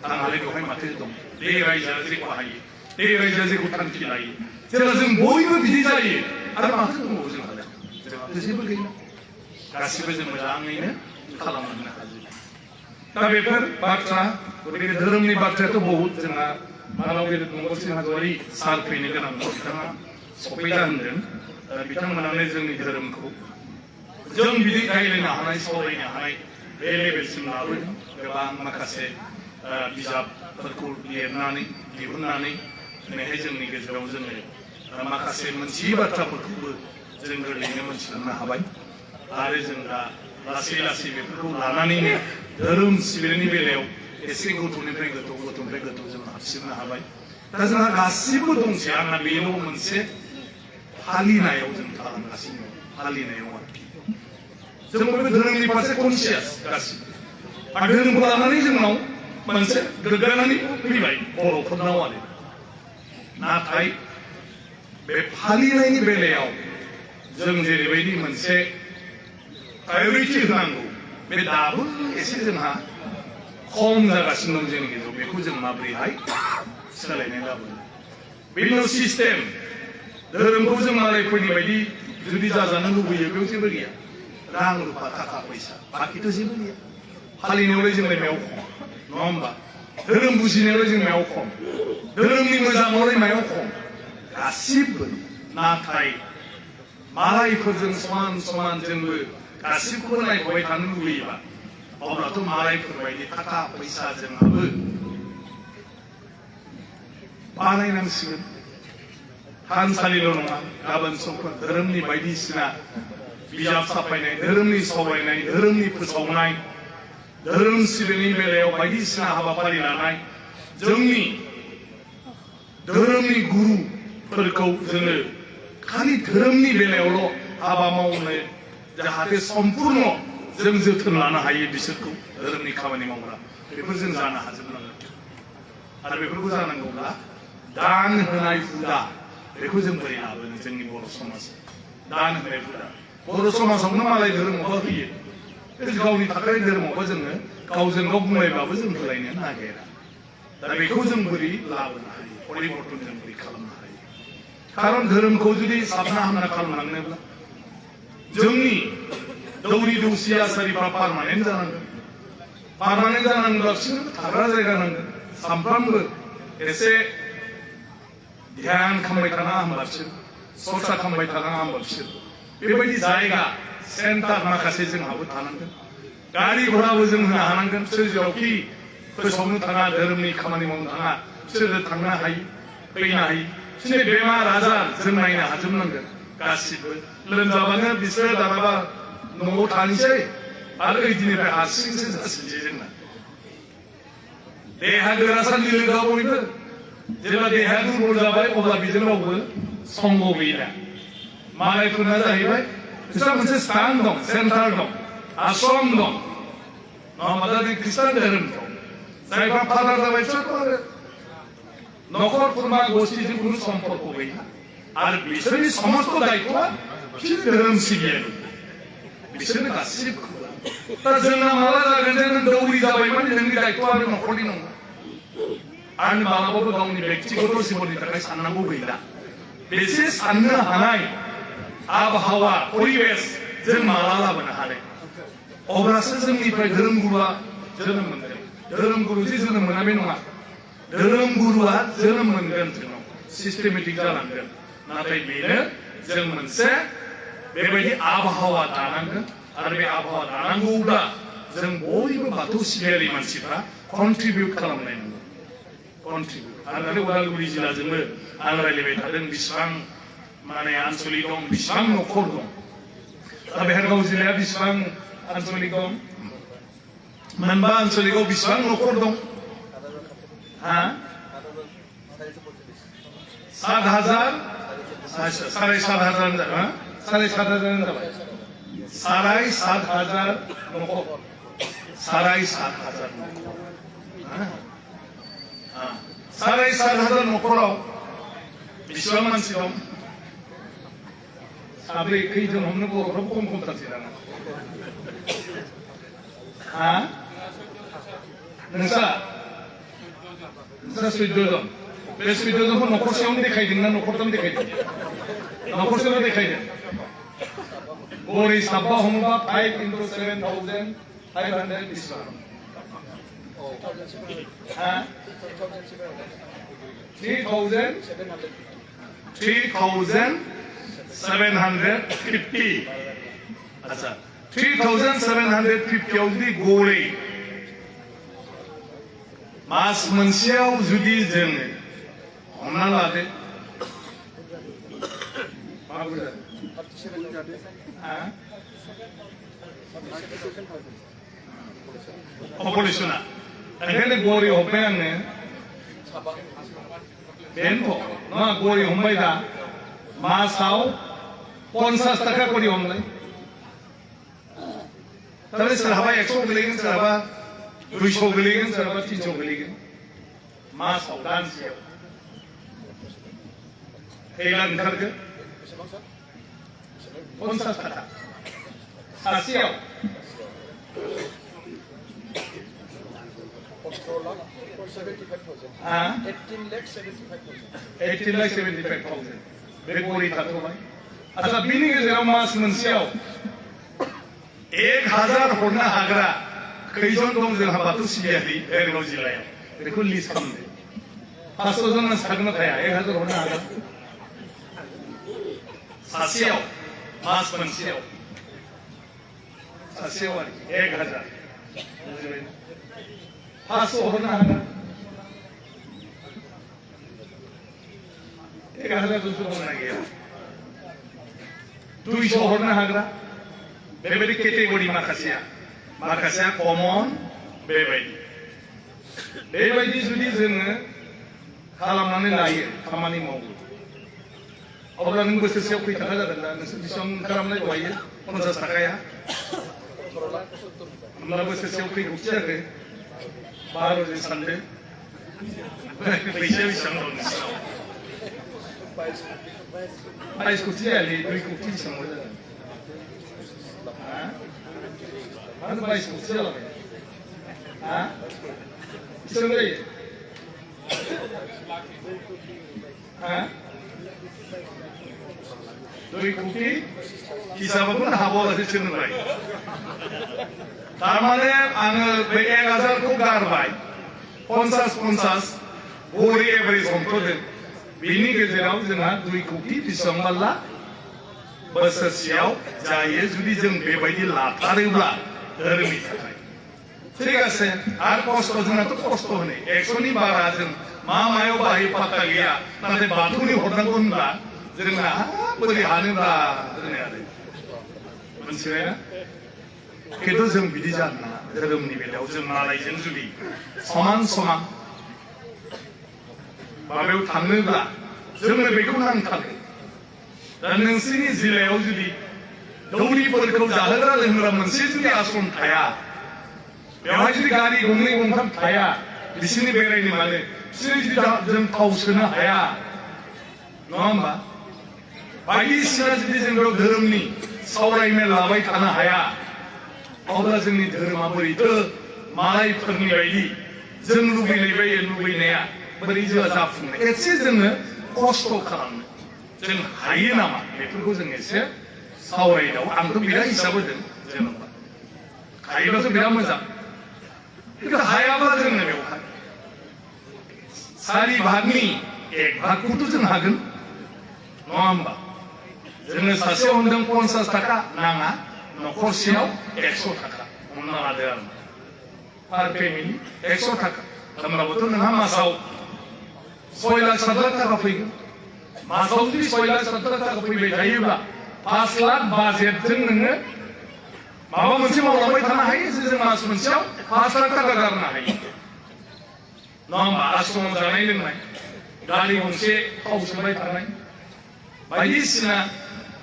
आंहालाय बेवहाय माथो दं बे रायजोआ जेखौ हायो बे रायजोआ जेखौ थांखि लायो जेब्ला जों बयबो बिदि जायो आरो माथो दंबावो जोंहालाय जोंहाथ' जेबो गैला गासिबो जों मोजाङैनो खालामलांनो हायो दा बेफोर बाथ्रा गतिके धोरोमनि बाथ्रायाथ' बहुत जोंहा मानव गेदेर मंगलसिं हाज'वारि सार फैनो गोनां बिथाङा सफैला होनदों बिथांमोनानो जोंनि धोरोमखौ जों बिदि रायलायनो हानाय सावरायनो हानाय बे लेभेलसिम लाबोदों गोबां माखासे बिजाबफोरखौ लिरनानै दिहुननानै दिनैहाय जोंनि गेजेराव जोङो माखासे मोनथियै बाथ्राफोरखौबो जों गोरलैयैनो मोनथिलांनो हाबाय आरो जों दा लासै लासै बेफोरखौ लानानैनो धोरोम सिबिनायनि बेलायाव एसे गथ'निफ्राय गोथौ जों हाबसिननो हाबाय दा जोंहा गासिबो दंसै आंना बेल' मोनसे फालिनायाव जों खालामगासिनो दं फालिनायाव आरोखि जों बयबो धोरोमनि फारसे कनसियास गासिबो आरो धोरोमखौ लानानै जोंनाव मोनसे गोग्गानानै फैबाय बर'फोरनाव आरो नाथाय बे फालिनायनि बेलायाव जों जेरैबायदि मोनसे प्रायरिटि होनांगौ बे दाबो एसे जोंहा खम जागासिनो दं जोंनि गेजेराव बेखौ जों माबोरैहाय सोलायनाय लाबोनो बेनि सिस्टेम धोरोमखौ जों मालायफोरनि बायदि जुदि जाजानो लुबैयो बेयाव जेबो गैया रां रुफा थाखा फैसा बाखिथ' जेबो गैया फालिनायावलाय जोंलाय मायाव खम नङा होमबा धोरोम बुजिनायावलाय जों मायाव खम धोरोमनि मोजाङावलाय मायाव खम गासिबो नाथाय मालायफोरजों समान समान जोंबो गासिबखौबो नायफाबाय थानो लुबैयोबा अब्लाथ' मालायफोरबायदि थाखा फैसा जोंहाबो बानायनांसिगोन थानसालिल' नङा गाबोन समफोर धोरोमनि बायदिसिना बिजाब साफायनाय धोरोमनि सावरायनाय धोरोमनि फोसावनाय धोरोम सिबिनायनि बेलायाव बायदिसिना हाबाफारि लानाय जोंनि धोरोमनि गुरुफोरखौ जोङो खालि धोरोमनि बेलायावल' हाबा मावनो जाहाथे सम्पुर्ण जों जोथोन लानो हायो बिसोरखौ धोरोमनि खामानि मावग्रा बेफोर जों जानो हाजोबनांगोन आरो बेफोरखौ जानांगौब्ला दान होनाय हुदा बेखौ जों बोरै लाबोनो जोंनि बर' समाजाव दान होनाय हुदा बर' समाजावनो मालाय धोरोमावबा होयो गावनि थाखाय धोरोमावबा जोङो गावजों गाव बुंलायबाबो जों होलायनो नागिरा दा बेखौ जों बोरै लाबोनो हायो परिबर्तन जों बोरै खालामनो हायो खारन धोरोमखौ जुदि साबना हामना खालामलांनोब्ला जोंनि दौरि दौसि आसारिफ्रा पारमानेन्ट जानांगोन। पारमानेन्ट जानांगौब्ला बिसोरनो थाग्रा जायगा नांगोन। सानफ्रामबो एसे ध्यान खालामबाय थानाङा होनबा बिसोर, सरसा खालामबाय थानाङा होनबा बिसोर, बेबायदि जायगा सेन्टार माखासे जोंहाबो थानांगोन। गारि घोड़ाबो जों होनो हानांगोन। बिसोर जेरावखि फोसावनो थाङा, धोरोमनि खामानि मावनो थाङा, बिसोरो थांनो हायो, फैनो हायो। बिसोरनि बेमार आजार जों नायनो हाजोबनांगोन गासिबो। लोमजाबानो बिसोरो दानाबा न'आव थानोसै आरो ओइदिनिफ्राय हारसिंसो जासिनसै जोंना। देहा गोरा सानदि लोगोआ बयबो, जेब्ला देहाया दुर्बल जाबाय अब्ला बेजों रावबो संग गैला। मालायफोरना जाहैबाय बिस्रा मोनसे स्थान दं, सेन्टार दं, आश्रम दं, नङाबा दा ख्रिस्टान धोरोम दं। जायफ्रा फादार जाबाय बिसोरथ' आरो न'खर खुरमा गस्थिजों खुनु सम्पर्क गैया आरो बिसोरनि समस्त दायित्वआ बिसोर धोरोम सिबियारि, बिसोरनो गासिबो। दा जोंना माला जागोन जे नों दौरि जाबाय माने नोंनि दायित्वआ आरो न'खरनि नङा आरो मालाबाबो गावनि बेक्तिगत जिबननि थाखाय साननांगौ गैला। बेसे साननो हानाय आबहावा परिबेश जों माला लाबोनो हानाय, अब्लासो जोंनिफ्राय धोरोम गुरुआ जोनोम मोनगोन। धोरोम गुरु जे जोनोम मोना बे नङा, धोरोम गुरुआ जोनोम मोनगोन, जोंनाव सिस्टेमेटिक जालांगोन। नाथाय बेनो जों मोनसे बेबायदि आबहावा दानांगोन आरो बे आबहावा दानांगौब्ला जों बयबो बाथौ सिबियारि मानसिफ्रा कन्ट्रिबिउट खालामनांगौ। कन्ट्रिबिउट आरो उदालगुरि जिल्लाजोंनो आं रायज्लायबाय थादों बेसेबां माने आन्चलिक दं, बेसेबां न'खर दं। दा बेरगाव जिल्लाया बेसेबां आन्चलिक दं? मोनबा आन्चलिकआव बेसेबां न'खर दं? 7,000 साराय 7,000 जाबाय, साराय 7,000 जाबाय, साराय 7,000 न'खर, साराय 7,000 न'खर, साराय 7,000 न'खराव बेसेबां मानसि दं? साब्रै खैजन हमनो बर'फ्राबो खम खमथारसै दाना। नोंस्रा 14 जन। बे 14 जनखौ न'खरसेयावनो देखायदोंना न'खरथाम देखायदों? न'खरसेयावनो देखायदों। गरै साबा हमोबा 5 × 7,500 बेसेबां? 3,750 আচ্ছা 3,750 जुदि गरै मास मोनसेयाव जुदि जोङो हमना लादो पपुलेसना ओंखायनो गरै हमबाय आङो बेनोथ' नङा गरै हमबाय दा मासाव 50 थाखा करि हमलाय तारमाने सोरहाबा 100 गोलैगोन सोरहाबा 200 गोलैगोन सोरहाबा 300 गोलैगोन मासाव दानसेयाव खैला ओंखारगोन 50 थाखा सासेयाव 18,75,000 बे गरै थाथ'बाय। आच्छा बिनि गेजेराव मास मोनसेयाव 1,000 हरनो हाग्रा खैजन दं जोंहा बाथौ सिबियारि बेरगाव जिल्लायाव बेखौ लिस्ट खालामदो। 500 जन मानसि थागोन ना थाया? 1,000 हरनो हागोन सासेयाव मास मोनसेयाव सासेयाव आरोखि 1,000 500 हरनो हागोन 1,000 200 हरनो गैया 200 हरनो हाग्रा बेबायदि केटेगरि माखासेया कमन बेबायदि जुदि जोङो खालामनानै लायो खामानि मावो अब्ला नों बोसोरसेयाव खै थाखा जागोन दा नोंसोर बेसेबां खालामनाय दहायो 50 थाखाया होमब्ला बोसोरसेयाव खै खौथि जाखो 12 जों सानदो फैसाया बेसेबां दं नोंसिनाव 22 कोटी जायालै 2 कोटी बेसेबांल' जागोन मानो 22 कोटी जालाबाय बेसेबां जायो 2 কোটি हिसाबखौनो हाबावालासे सोलोंबाय थारमाने आङो बे 1000 खौ गारबाय 50 गरि एभारेज हमथ'दों बिनि गेजेराव जोंहा 2 कोटि बेसेबांबा बोसोरसेयाव जायो जुदि जों बेबायदि लाथारोब्ला धोरोमनि थाखाय ठीक আছে আর কষ্ট जोंनाथ' खस्थ' होनो 100नि बारा जों मायाव बाहायो पात्ता गैया नाथाय बाथौनि हरनांगौ होनब्ला जोंना बोरै हानोब्ला होनो आरो मोनथिबायना खिन्थु जों बिदि जानो नाङा धोरोमनि बेलायाव जों मालायजों जुदि समान समान माबायाव थाङोब्ला जोंनो बेखौ नांथारगौ दा नोंसोरनि जिल्लायाव जुदि दौरिफोरखौ जाहोग्रा लोंग्रा मोनसे जुदि आश्रम थाया बेवहाय जुदि गारि गंनै गंथाम थाया बिसोरनि बेरायनो मानो बिसोर जुदि जों थाव सोनो हाया नङा होमबा बायदिसिना जुदि जों बेयाव धोरोमनि सावरायमेल लाबाय थानो हाया अब्ला जोंनि धोरोमा बोरैथो मालायफोरनि बायदि जों लुबैनाया बोरै जाफुंनो एसे जोङो खस्थ' खालामनो जों हायो नामा बेफोरखौ जों एसे सावरायदाव आंथ' बिराद हिसाब होदों जेनेबा हायोब्लाथ' बिराद मोजां खिन्थु हायाब्ला जोङो बेवहाय 4 भागनि 1 भागखौथ' जों हागोन नङा होमबा जोङो सासेयाव होनदों 50 थाखा नाङा न'खरसेयाव 100 थाखा हमना लादो आरो पार फेमिलि 100 थाखा होमब्लाबोथ' नोंहा मासाव 6 लाख 7 लाख थाखा फैगोन मासाव जुदि 6 लाख 7 लाख थाखा फैबाय थायोब्ला 5 लाख बाजेटजों नोङो माबा मोनसे मावलांबाय थानो हायो जों मास मोनसेयाव 5 लाख थाखा गारनो हायो नङा होमबा आश्रमाव जानाय लोंनाय गारि गंसे थाव सोबाय थानाय बायदिसिना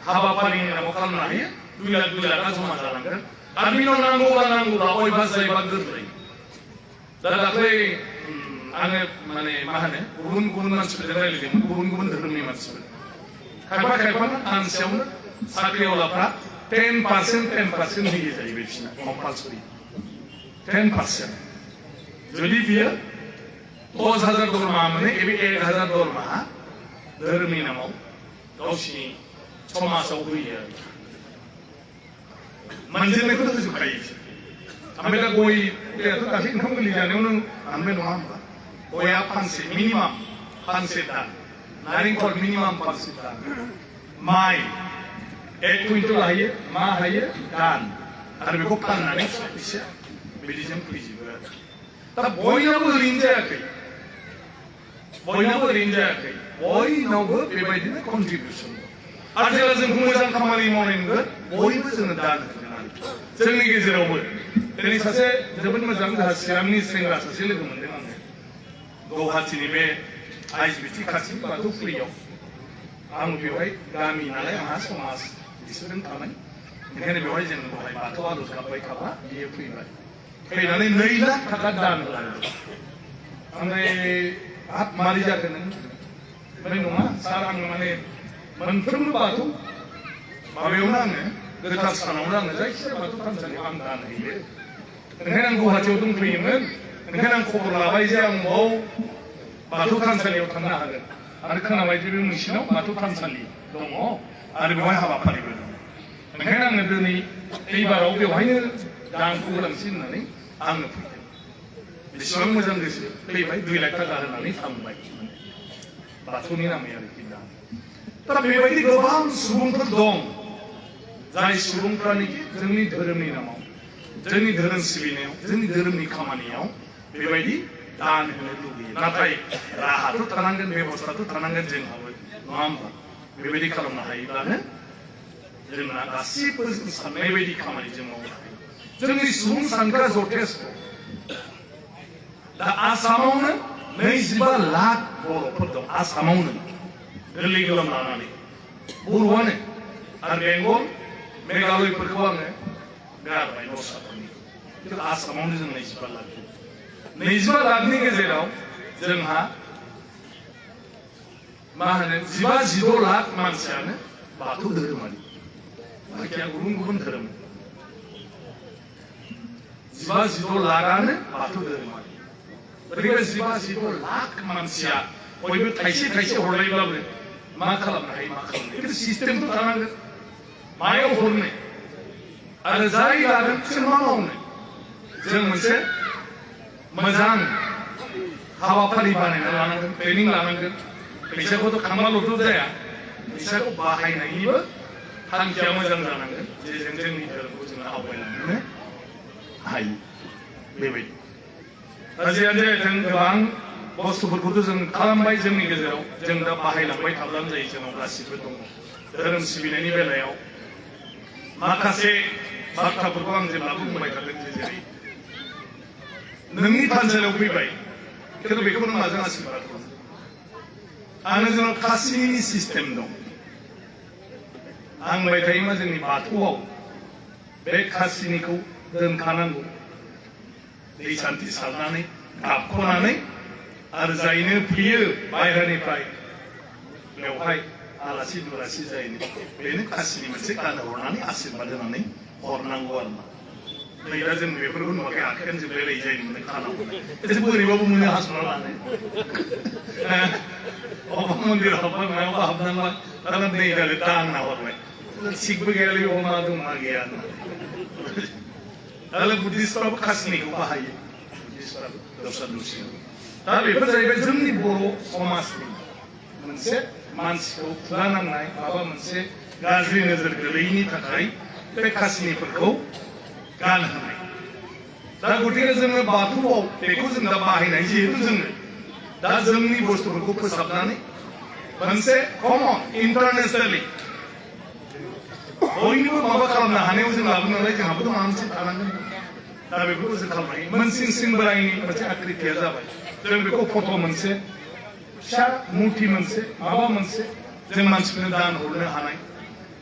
हाबाफारिनि नामाव खालामनो हायो 2 लाखा जमा जालांगोन आरो बिनाव नांगौब्ला अयभास जायोबा गोरलै दा दाख्लै आङो माने मा होनो गुबुन गुबुन मानसिफोरजों रायज्लायदोंमोन गुबुन गुबुन धोरोमनि मानसिफोर खायफा सानसेयावनो साख्रिआवलाफ्रा 10% होयो जाहैबाय बिसोरना कम्पालसरि 10% जुदि बियो 10,000 दरमाहा मोनो एबे 1,000 दरमाहा धोरोमनि नामाव गावसिनि समाजाव होयो आरो मोनजेननायखौथ' होजोबखायो ओमफ्राय दा गयआथ' दाख्लै ओंखाम गोरलै जानायावनो हानबाय नङा होमबा गया फांसे मिनिमाम फांसे दान नारेंखल मिनिमाम फांसे दान माइ 1 कुइन्टल हायो मा हायो दान आरो बेखौ फाननानै फैसा बिदिजों फैजोबो आरो दा बयनावबो ओरैनो जायाखै बयनावबो बेबायदिनो कन्ट्रिबिउसन आरो जेब्ला जोंखौ मोजां खामानि मावनाय नुगोन बयबो जोङो दान होगोन आरो जोंनि गेजेरावबो दिनै सासे जोबोद मोजां जोंहा चिरांनि सेंग्रा सासे लोगो मोनदों आङो गुवाहाटीनि बे आइसबिटि खाथि बाथौफुरियाव आं बेवहाय गामि नालाय आंहा समाज बिसोरजों थानाय ओंखायनो बेवहाय जों बेवहाय बाथौ आर'ज गाबबाय थाबा बियो फैबाय फैनानै 2 लाख थाखा दान लादों ओमफ्राय हाब मारै जाखो नों ओमफ्राय नङा सार आं माने मोनफ्रोमबो बाथौ माबायावनो आङो गोथार सानावनो आङो जायखिजाया बाथौ थानसालियाव आं दान होयो ओंखायनो आं गुवाहाटीयाव दंफैयोमोन ओंखायनो आं खबर लाबाय जे आं बाव बाथौ थानसालियाव थांनो हागोन आरो खोनाबाय जे बे नोंसिनाव बाथौ थानसालि दङ आरो बेवहाय हाबाफारिबो दं ओंखायनो आङो दिनै एबाराव बेवहायनो दानखौ होलांसै होननानै आङो फैदों बेसेबां मोजां गोसो फैबाय 2 लाख थाखा होनानै थांबाय बाथौनि नामै आरोखि दा दा बेबायदि गोबां सुबुंफोर दं जाय सुबुंफ्रानोखि जोंनि धोरोमनि नामाव जोंनि धोरोम सिबिनायाव जोंनि धोरोमनि खामानियाव बेबायदि दान होनो लुबैयो नाथाय राहाथ' थानांगोन बेबस्थाथ' थानांगोन जोंहाबो नङा होमबा बेबायदि खालामनो हायोब्लानो जोंना गासिबो जों साननाय बायदि खामानि जों मावनो हायो जोंनि सुबुं सानग्रा जथेस्थ दा आसामावनो 25 लाख बर'फोर दं आसामावनो गोरलै गोलाम लानानै बर'आनो आरो बेंगल मेघालयफोरखौ आङो गारबाय दस्राफोरनि खिन्थु आसामावनो जों 25 लाख 25 लाखनि गेजेराव जोंहा मा होनो 15-16 लाख मानसियानो बाथौ धोरोमारि बाखिया गुबुन गुबुन धोरोम 15-16 लाखआनो बाथौ धोरोमारि ओरैनो 15-16 लाख मानसिया बयबो थाइसे थाइसे हरलायब्लाबो मा खालामनो हायो मा खालामनो खिन्थु सिस्टेमथ' थानांगोन मायाव हरनो आरो जाय लागोन बिसोर मा मावनो जों मोनसे मोजां हाबाफारि बानायना लानांगोन ट्रेनिं लानांगोन फैसाखौथ' खांबाल'थ' जाया फैसाखौ बाहायनायनिबो थांखिया मोजां जानांगोन जे जों जोंनि धोरोमखौ जोङो आवगायलांनो हायो बेबायदि दा जियानो जाया जों गोबां बुस्थुफोरखौथ' जों खालामबाय जोंनि गेजेराव जों दा बाहायलांबाय थाब्लानो जायो जोंनाव गासिबो दङ धोरोम सिबिनायनि बेलायाव माखासे बाथ्राफोरखौ आं जेब्लाबो बुंबाय थादों जे जेरै नोंनि थानसालियाव फैबाय खिन्थु बेखौ नों माजों आशीर्बाद खालामो आंनो जोंनाव खासिनि सिस्टेम दं आं बुंबाय थायो मा जोंनि बाथौआव बे खासिनिखौ दोनखानांगौ दै सान्थि सारनानै गाबख'नानै आरो जायनो फैयो बायह्रानिफ्राय बेवहाय आलासि दुलासि जायनो बेनो खासिनि मोनसे गानहरनानै आशीर्बाद होनानै हरनांगौ आरो ना नै दा जों बेफोरखौ नुवाखै आखायानो जोबलायलाय जायो मोनो खानांगौ एसे बोरैबाबो मोनो हासना लानाय अबा मन्दिराव हाबबाय मायावबा हाबनांबाय दाना नै दाले दांना हरबाय थिगबो गैयालै बेयाव मा दं मा गैया दालाय बुद्धिस्टफ्राबो खासिनिखौ बाहायो बुद्धिस्टफ्राबो दस्रा दस्रि दा बेफोर जाहैबाय जोंनि बर' समाजनि मोनसे मानसिखौ खुगा नांनाय माबा मोनसे गाज्रि नोजोर गोलैयैनि थाखाय बे खासिनिफोरखौ गानहोनाय दा गतिके जोङो बाथौआव बेखौ जों दा बाहायनाय जिहेतु जोङो दा जोंनि बुस्थुफोरखौ फोसाबनानै मोनसे कमन इन्टारनेसनेलि बयनिबो माबा खालामनो हानायाव जों लाबोनो नालाय जोंहाबोथ' माबा मोनसे थानांगोन दा बेफोरखौ जों खालामनो हायो मोनसिं सिं बोरायनि मोनसे आकृतिया जाबाय जों बेखौ फट' मोनसे फिसा मुर्ति मोनसे माबा मोनसे जों मानसिफोरनो दान हरनो हानाय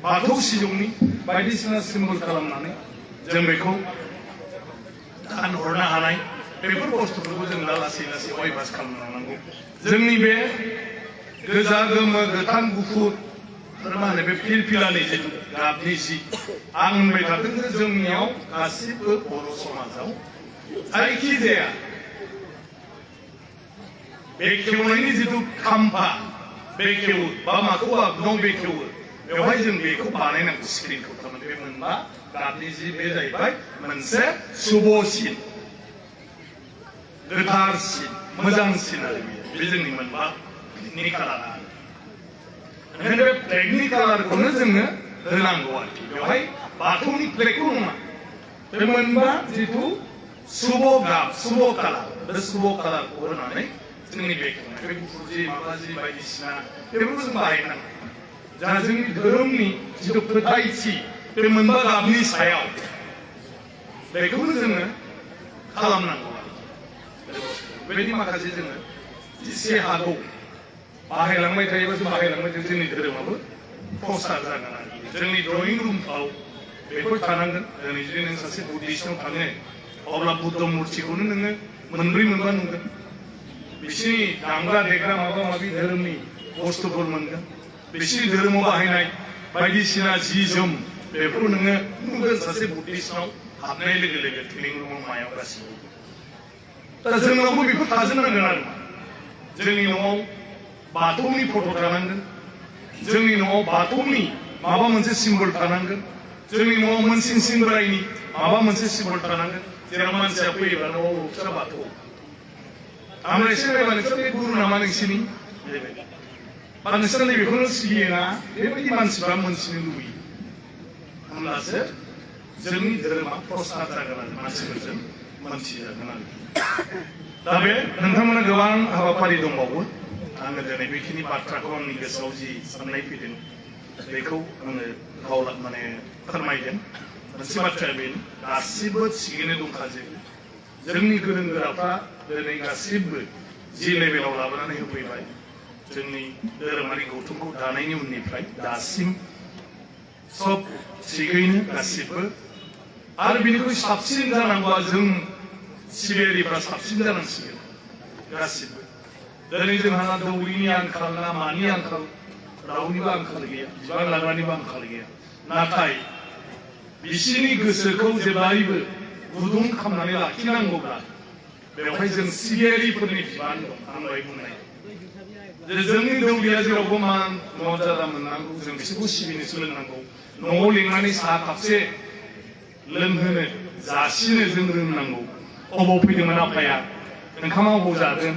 बाथौ सिजौनि बायदिसिना सिम्बल खालामनानै जों बेखौ दान हरनो हानाय बेफोर बुस्थुफोरखौ जों दा लासै लासै अयभास खालामलांनांगौ जोंनि बे गोजा गोमो गोथां गुफुर मा होनो बे फिलफिलानि जिथु गाबनि जि आं होनबाय थादों जे जोंनियाव गासिबो बर' समाजाव जायखिजाया बेखेवनायनि जिथु खाम्फा बेखेवो बा माखौबा न' बेखेवो बेवहाय जों बेखौ बानायनांगौ स्क्रिनखौ थारमाने बे मोनबा गाबनि जि बे जाहैबाय मोनसे शुभसिन गोथारसिन मोजांसिन आरो बे जोंनि मोनबा फ्लेगनि कालारा ओंखायनो बे फ्लेगनि कालारखौनो जोङो होनांगौ आरोखि बेवहाय बाथौनि फ्लेगखौ नङा बे मोनबा जिथु शुभ गाब शुभ कालार बे शुभ कालारखौ होनानै जोंनि बेखेवनाय बे गुफुर जि माबा जि बायदिसिना बेफोरखौ जों बाहायनांगौ जा जोंनि धोरोमनि जिथु फोथायथि बे मोनबा गाबनि सायाव बेखौनो जोङो खालामनांगौ बेबायदि माखासे जोङो एसे हागौ बाहायलांबाय थायोबासो बाहायलांबाय थायो जोंनि धोरोमाबो प्रसार जागोन आरो जोंनि ड्रयिं रुमफ्राव बेफोर थानांगोन दिनै जुदि नों सासे बुद्धिस्टनाव थाङो अब्ला बुद्ध मुर्तिखौनो नोङो मोनब्रै मोनबा नुगोन बिसिनि दामग्रा देग्रा माबा माबि धोरोमनि बुस्थुफोर मोनगोन बिसिनि धोरोमाव बाहायनाय बायदिसिना जि जोम बेफोरखौ नोङो नुगोन सासे बुद्धिस्टनाव हाबनाय लोगो लोगो ट्रेनिं रुमाव मायाव गासिबो दा जोंनावबो बेफोर थाजोबनांगोन आरो जोंनि न'आव बाथौनि फट' थानांगोन जोंनि न'आव बाथौनि माबा मोनसे सिम्बल थानांगोन जोंनि न'आव मोनसिं सिं बोरायनि माबा मोनसे सिम्बल थानांगोन जेराव मानसिया फैयोब्ला न'आव फिसा बाथौ आं एसे नायबा नोंसोर बे गुरु नामा नोंसिनि बा नोंसोर नैबेखौनो सिबियोना बेबायदि मानसिफ्रा मोनथिनो लुबैयो होमब्लासो जोंनि धोरोमा प्रसार जागोन आरो मानसिफोरजों मोनथिजागोन आरो दा बे नोंथांमोना गोबां हाबाफारि दंबावो आङो दिनै बेखिनि बाथ्राखौ आंनि गोसोआव जि साननाय फैदों बेखौ आङो खावला माने फोरमायदों मोनसे बाथ्राया बेनो गासिबो थिगैनो दंखाजोबो जोंनि गोरों गोराफ्रा दिनै गासिबो जि लेभेलाव लाबोनानै होफैबाय जोंनि धोरोमारि गौथुमखौ दानायनि उननिफ्राय दासिम सब थिगैनो गासिबो आरो बिनिख्रुइ साबसिन जानांगौआ जों सिबियारिफ्रा साबसिन जानांसिगोन गासिबो दिनै जोंहा दौरिनि आंखाल ना मानि आंखाल रावनिबो आंखाल गैया बिबान लाग्रानिबो आंखाल गैया नाथाय बिसिनि गोसोखौ जेब्लायबो गुदुं खालामनानै लाखिनांगौब्ला बेवहाय जों सिबियारिफोरनि बिबान दं आं दहाय बुंनाय जोंनि दौरिया जेरावबो मान मर्यादा मोननांगौ जों बिसोरखौ सिबिनो सोलोंनांगौ न'आव लिंनानै साहा कापसे लोंहोनो जासिनो जों रोंनांगौ अबाव फैदोंमोन आफाया ओंखामा अबाव जादों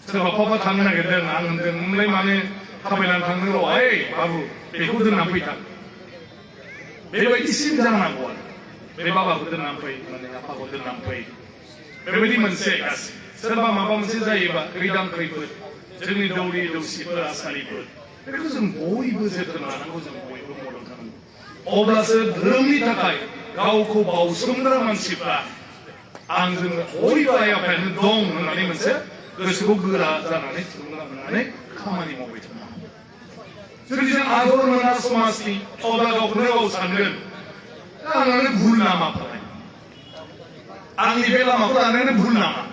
सोरबा पापा थांनो नागिरदों आं होनदों नोंलाय मानो थाबायनानै थांनो र' ओइ बाबु बेखौ दोननानै फैथां बेबायदि सिम जानांगौ आरो बे बाबाखौ दोननानै फै माने आफाखौ दोननानै फै बेबायदि मोनसे गासै सोरबा माबा मोनसे जायोबा खैदां खैफोद जोंनि दौरि दौसिफोर आसारिफोर बेखौ जों बयबो जोथोन लानांगौ जों बयबो मदद खालामनांगौ अब्लासो धोरोमनि थाखाय गावखौ बावसोमग्रा मानसिफ्रा आं जोङो बयबो आइ आफायानो दं होननानै मोनसे गोसोखौ गोरा जानानै थुलुंगा मोननानै खामानि मावबाय थानांगौ जुदि जों आदर मोना समाजनि अब्ला गावखौनो गाव सानगोन आंनानो भुल नामा फालाय आंनि बे लामाखौ लानायानो भुल नामा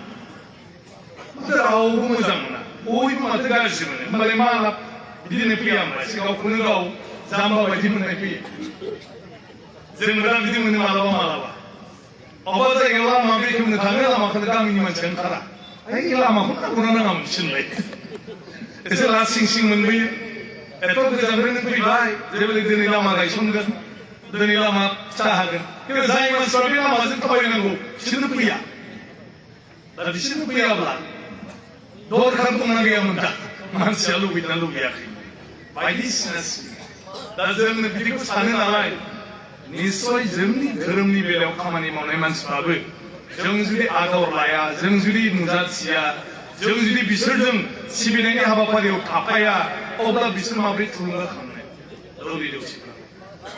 रावबो मोजां मोना बयबो माथो गाज्रि मोनो होमबालाय मा लाब बिदिनो फैया होमबा एसे गावखौनो गाव जाम्बा बायदि मोननाय फैयो जोंबो दा बिदि मोनो मालाबा मालाबा अबेबा जायगायाव लामा बेखेवनो थाङो लामाखौनो गामिनि मानसिया ओंखारा ओइ लामाखौ नांगौना नाङामोन थिनलाय एसे लासिं सिं मोनबोयो एथ' गोजाननिफ्रायनो फैबाय जेब्ला दिनै लामा गायसनगोन दिनै लामा फिसा हागोन खिन्थु जाय मानसिफ्रा बे लामाजों थाबायनांगौ बिसोरनो फैया दा बिसोरनो फैयाब्ला दरखार दंना गैयामोन दा मानसिया लुबैदोंना लुबैयाखै बायदिसिना दा जों बिदिखौ सानो नालाय निश्चय जोंनि धोरोमनि बेलायाव खामानि मावनाय मानसिफ्राबो जों जुदि आदर लाया जों जुदि नुजाथिया जों जुदि बिसोरजों सिबिनायनि हाबाफारियाव थाफाया अब्ला बिसोर माबोरै थुलुंगा खालामनो दौरि दौसिफ्रा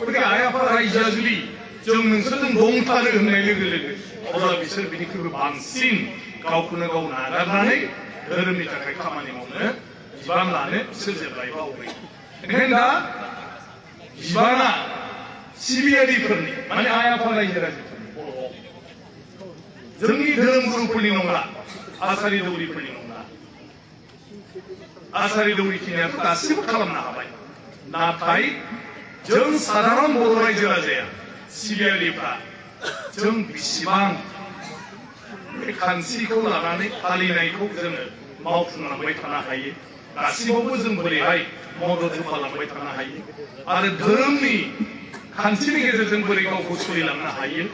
गतिके आइ आफा रायजोआ जुदि जों नोंसोरजों दंथारो होननाय लोगो लोगो अब्ला बिसोर बिनिख्रुइबो बांसिन गावखौनो गाव नागारनानै धोरोमनि थाखाय खामानि मावनो बिबान लानो बिसोर जेब्लायबो आवगायो ओंखायनो दा बिबाना सिबियारिफोरनि माने आइ आफा रायजो राजाफोरनि बर'आव जोंनि धोरोम गुरुफोरनि नंला आसारि दौरिफोरनि नंला आसारि दौरिखिनियाथ' गासिबो खालामनो हाबाय नाथाय जों साधारन बर' रायजो राजाया सिबियारिफ्रा जों बेसेबां बे खान्थिखौ लानानै फालिनायखौ जोङो मावफुंलांबाय थानो हायो गासिबावबो जों बोरैहाय मदद होफालांबाय थानो हायो आरो धोरोमनि खान्थिनि गेजेरजों बोरै गावखौ सोलिलांनो हायो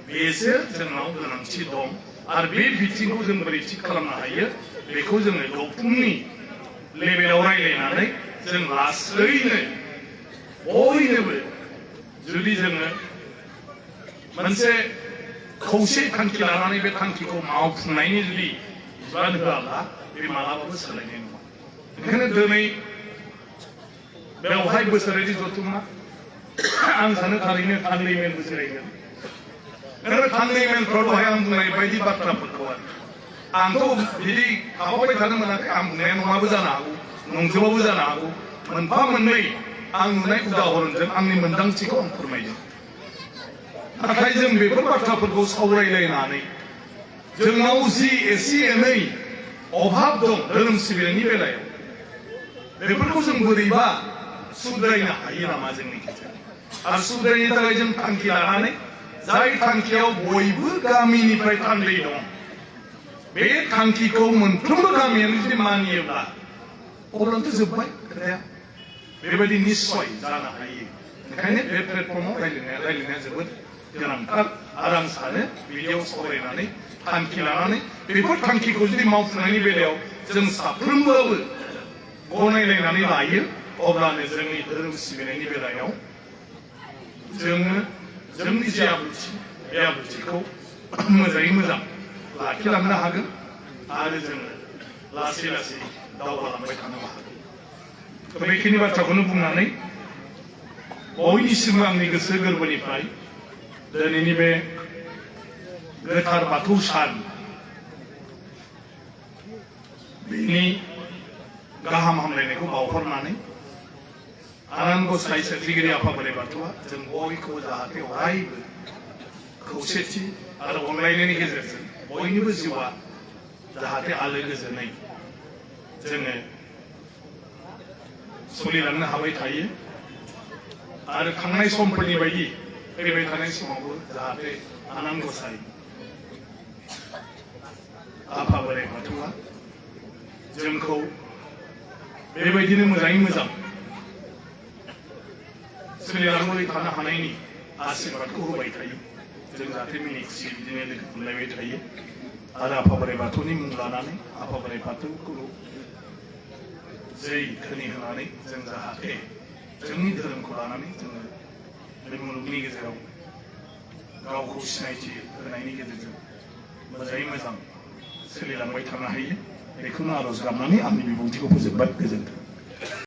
बेसो जोंनाव गोनांथि दं आरो बे बिथिंखौ जों बोरै थिग खालामनो हायो बेखौ जोङो गौथुमनि लेभेलाव रायज्लायनानै जों लासैनो बयनोबो जुदि जोङो मोनसे खौसे थांखि लानानै बे थांखिखौ मावफुंनायनि जुदि बिबान होआब्ला बे मालाबाबो सोलायनाय नङा ओंखायनो दिनै बेवहाय बोसोरारि जथुमा आं सानो थारैनो थांनाय मेलबो जिरायगोन ओरैनो थांनाय मेलफ्राव दहाय आं बुंनाय बायदि बाथ्राफोरखौ आंथ' बिदि हाबाबाय थानो मोनाखै आं बुंनाया नङाबो जानो हागौ नंजोबाबो जानो हागौ मोनफा मोननै आं नुनाय उदाहरनजों आंनि मोन्दांथिखौ आं फोरमायदों नाथाय जों बेफोर बाथ्राफोरखौ सावरायलायनानै जोंनाव जि एसे एनै अभाब दं धोरोम सिबिनायनि बेलायाव बेफोरखौ जों बोरैबा सुद्रायनो हायो नामा जोंनि गेजेराव आरो सुद्रायनो थाखाय जों थांखि लानानै जाय थांखियाव बयबो गामिनिफ्राय थान्दै दं बे थांखिखौ मोनफ्रोमबो गामियानो जुदि मानियोब्ला अब्लाथ' जोब्बाय खोथाया बेबायदि निस्सय जानो हायो ओंखायनो बे प्लेटफर्माव रायज्लायनाया जोबोद गोनांथार आरो आं सानो बिदियाव सावरायनानै थांखि लानानै बेफोर थांखिखौ जुदि मावफुंनायनि बेलायाव जों साफ्रोमबोबो गनायलायनानै लायो अब्लानो जोंनि धोरोम सिबिनायनि बेलायाव जोङो जोंनि जे आब्रुथि बे आब्रुथिखौ मोजाङै मोजां लाखिलांनो हागोन आरो जोङो लासै लासै दावगालांबाय थानो हागोन बेखिनि बाथ्राखौनो बुंनानै बयनिसिमबो आंनि गोसो गोरबोनिफ्राय दिनैनि बे गोथार बाथौ सान बेनि गाहाम हामलायनायखौ बावहरनानै आनान गसाइ सोरजिगिरि आफा बोराइ बाथौआ जों बयखौबो जाहाथे अरायबो खौसेथि आरो अनलायनायनि गेजेरजों बयनिबो जिउआ जाहाथे आलो गोजोनै जोङो सोलिलांनो हाबाय थायो आरो थांनाय समफोरनि बायदि फैबाय थानाय समावबो जाहाथे आनान गसाइ आफा बोराइ बाथौआ जोंखौ बेबायदिनो मोजाङै मोजां सोलिलांबाय थानो हानायनि आशीर्बादखौ होबाय थायो जों जाहाथे मिनि खुसि बिदिनो लोगो मोनलायबाय थायो आरो आफा बोराइ बाथौनि मुं लानानै आफा बोराइ बाथौखौ जै धोनि होनानै जों जाहाथे जोंनि धोरोमखौ लानानै जोङो बे मुलुगनि गेजेराव गावखौ सिनायथि होनायनि गेजेरजों मोजाङै मोजां सोलिलांबाय थानो हायो बेखौनो आर'ज गाबनानै आंनि बिबुंथिखौ फोजोबबाय गोजोन्थों।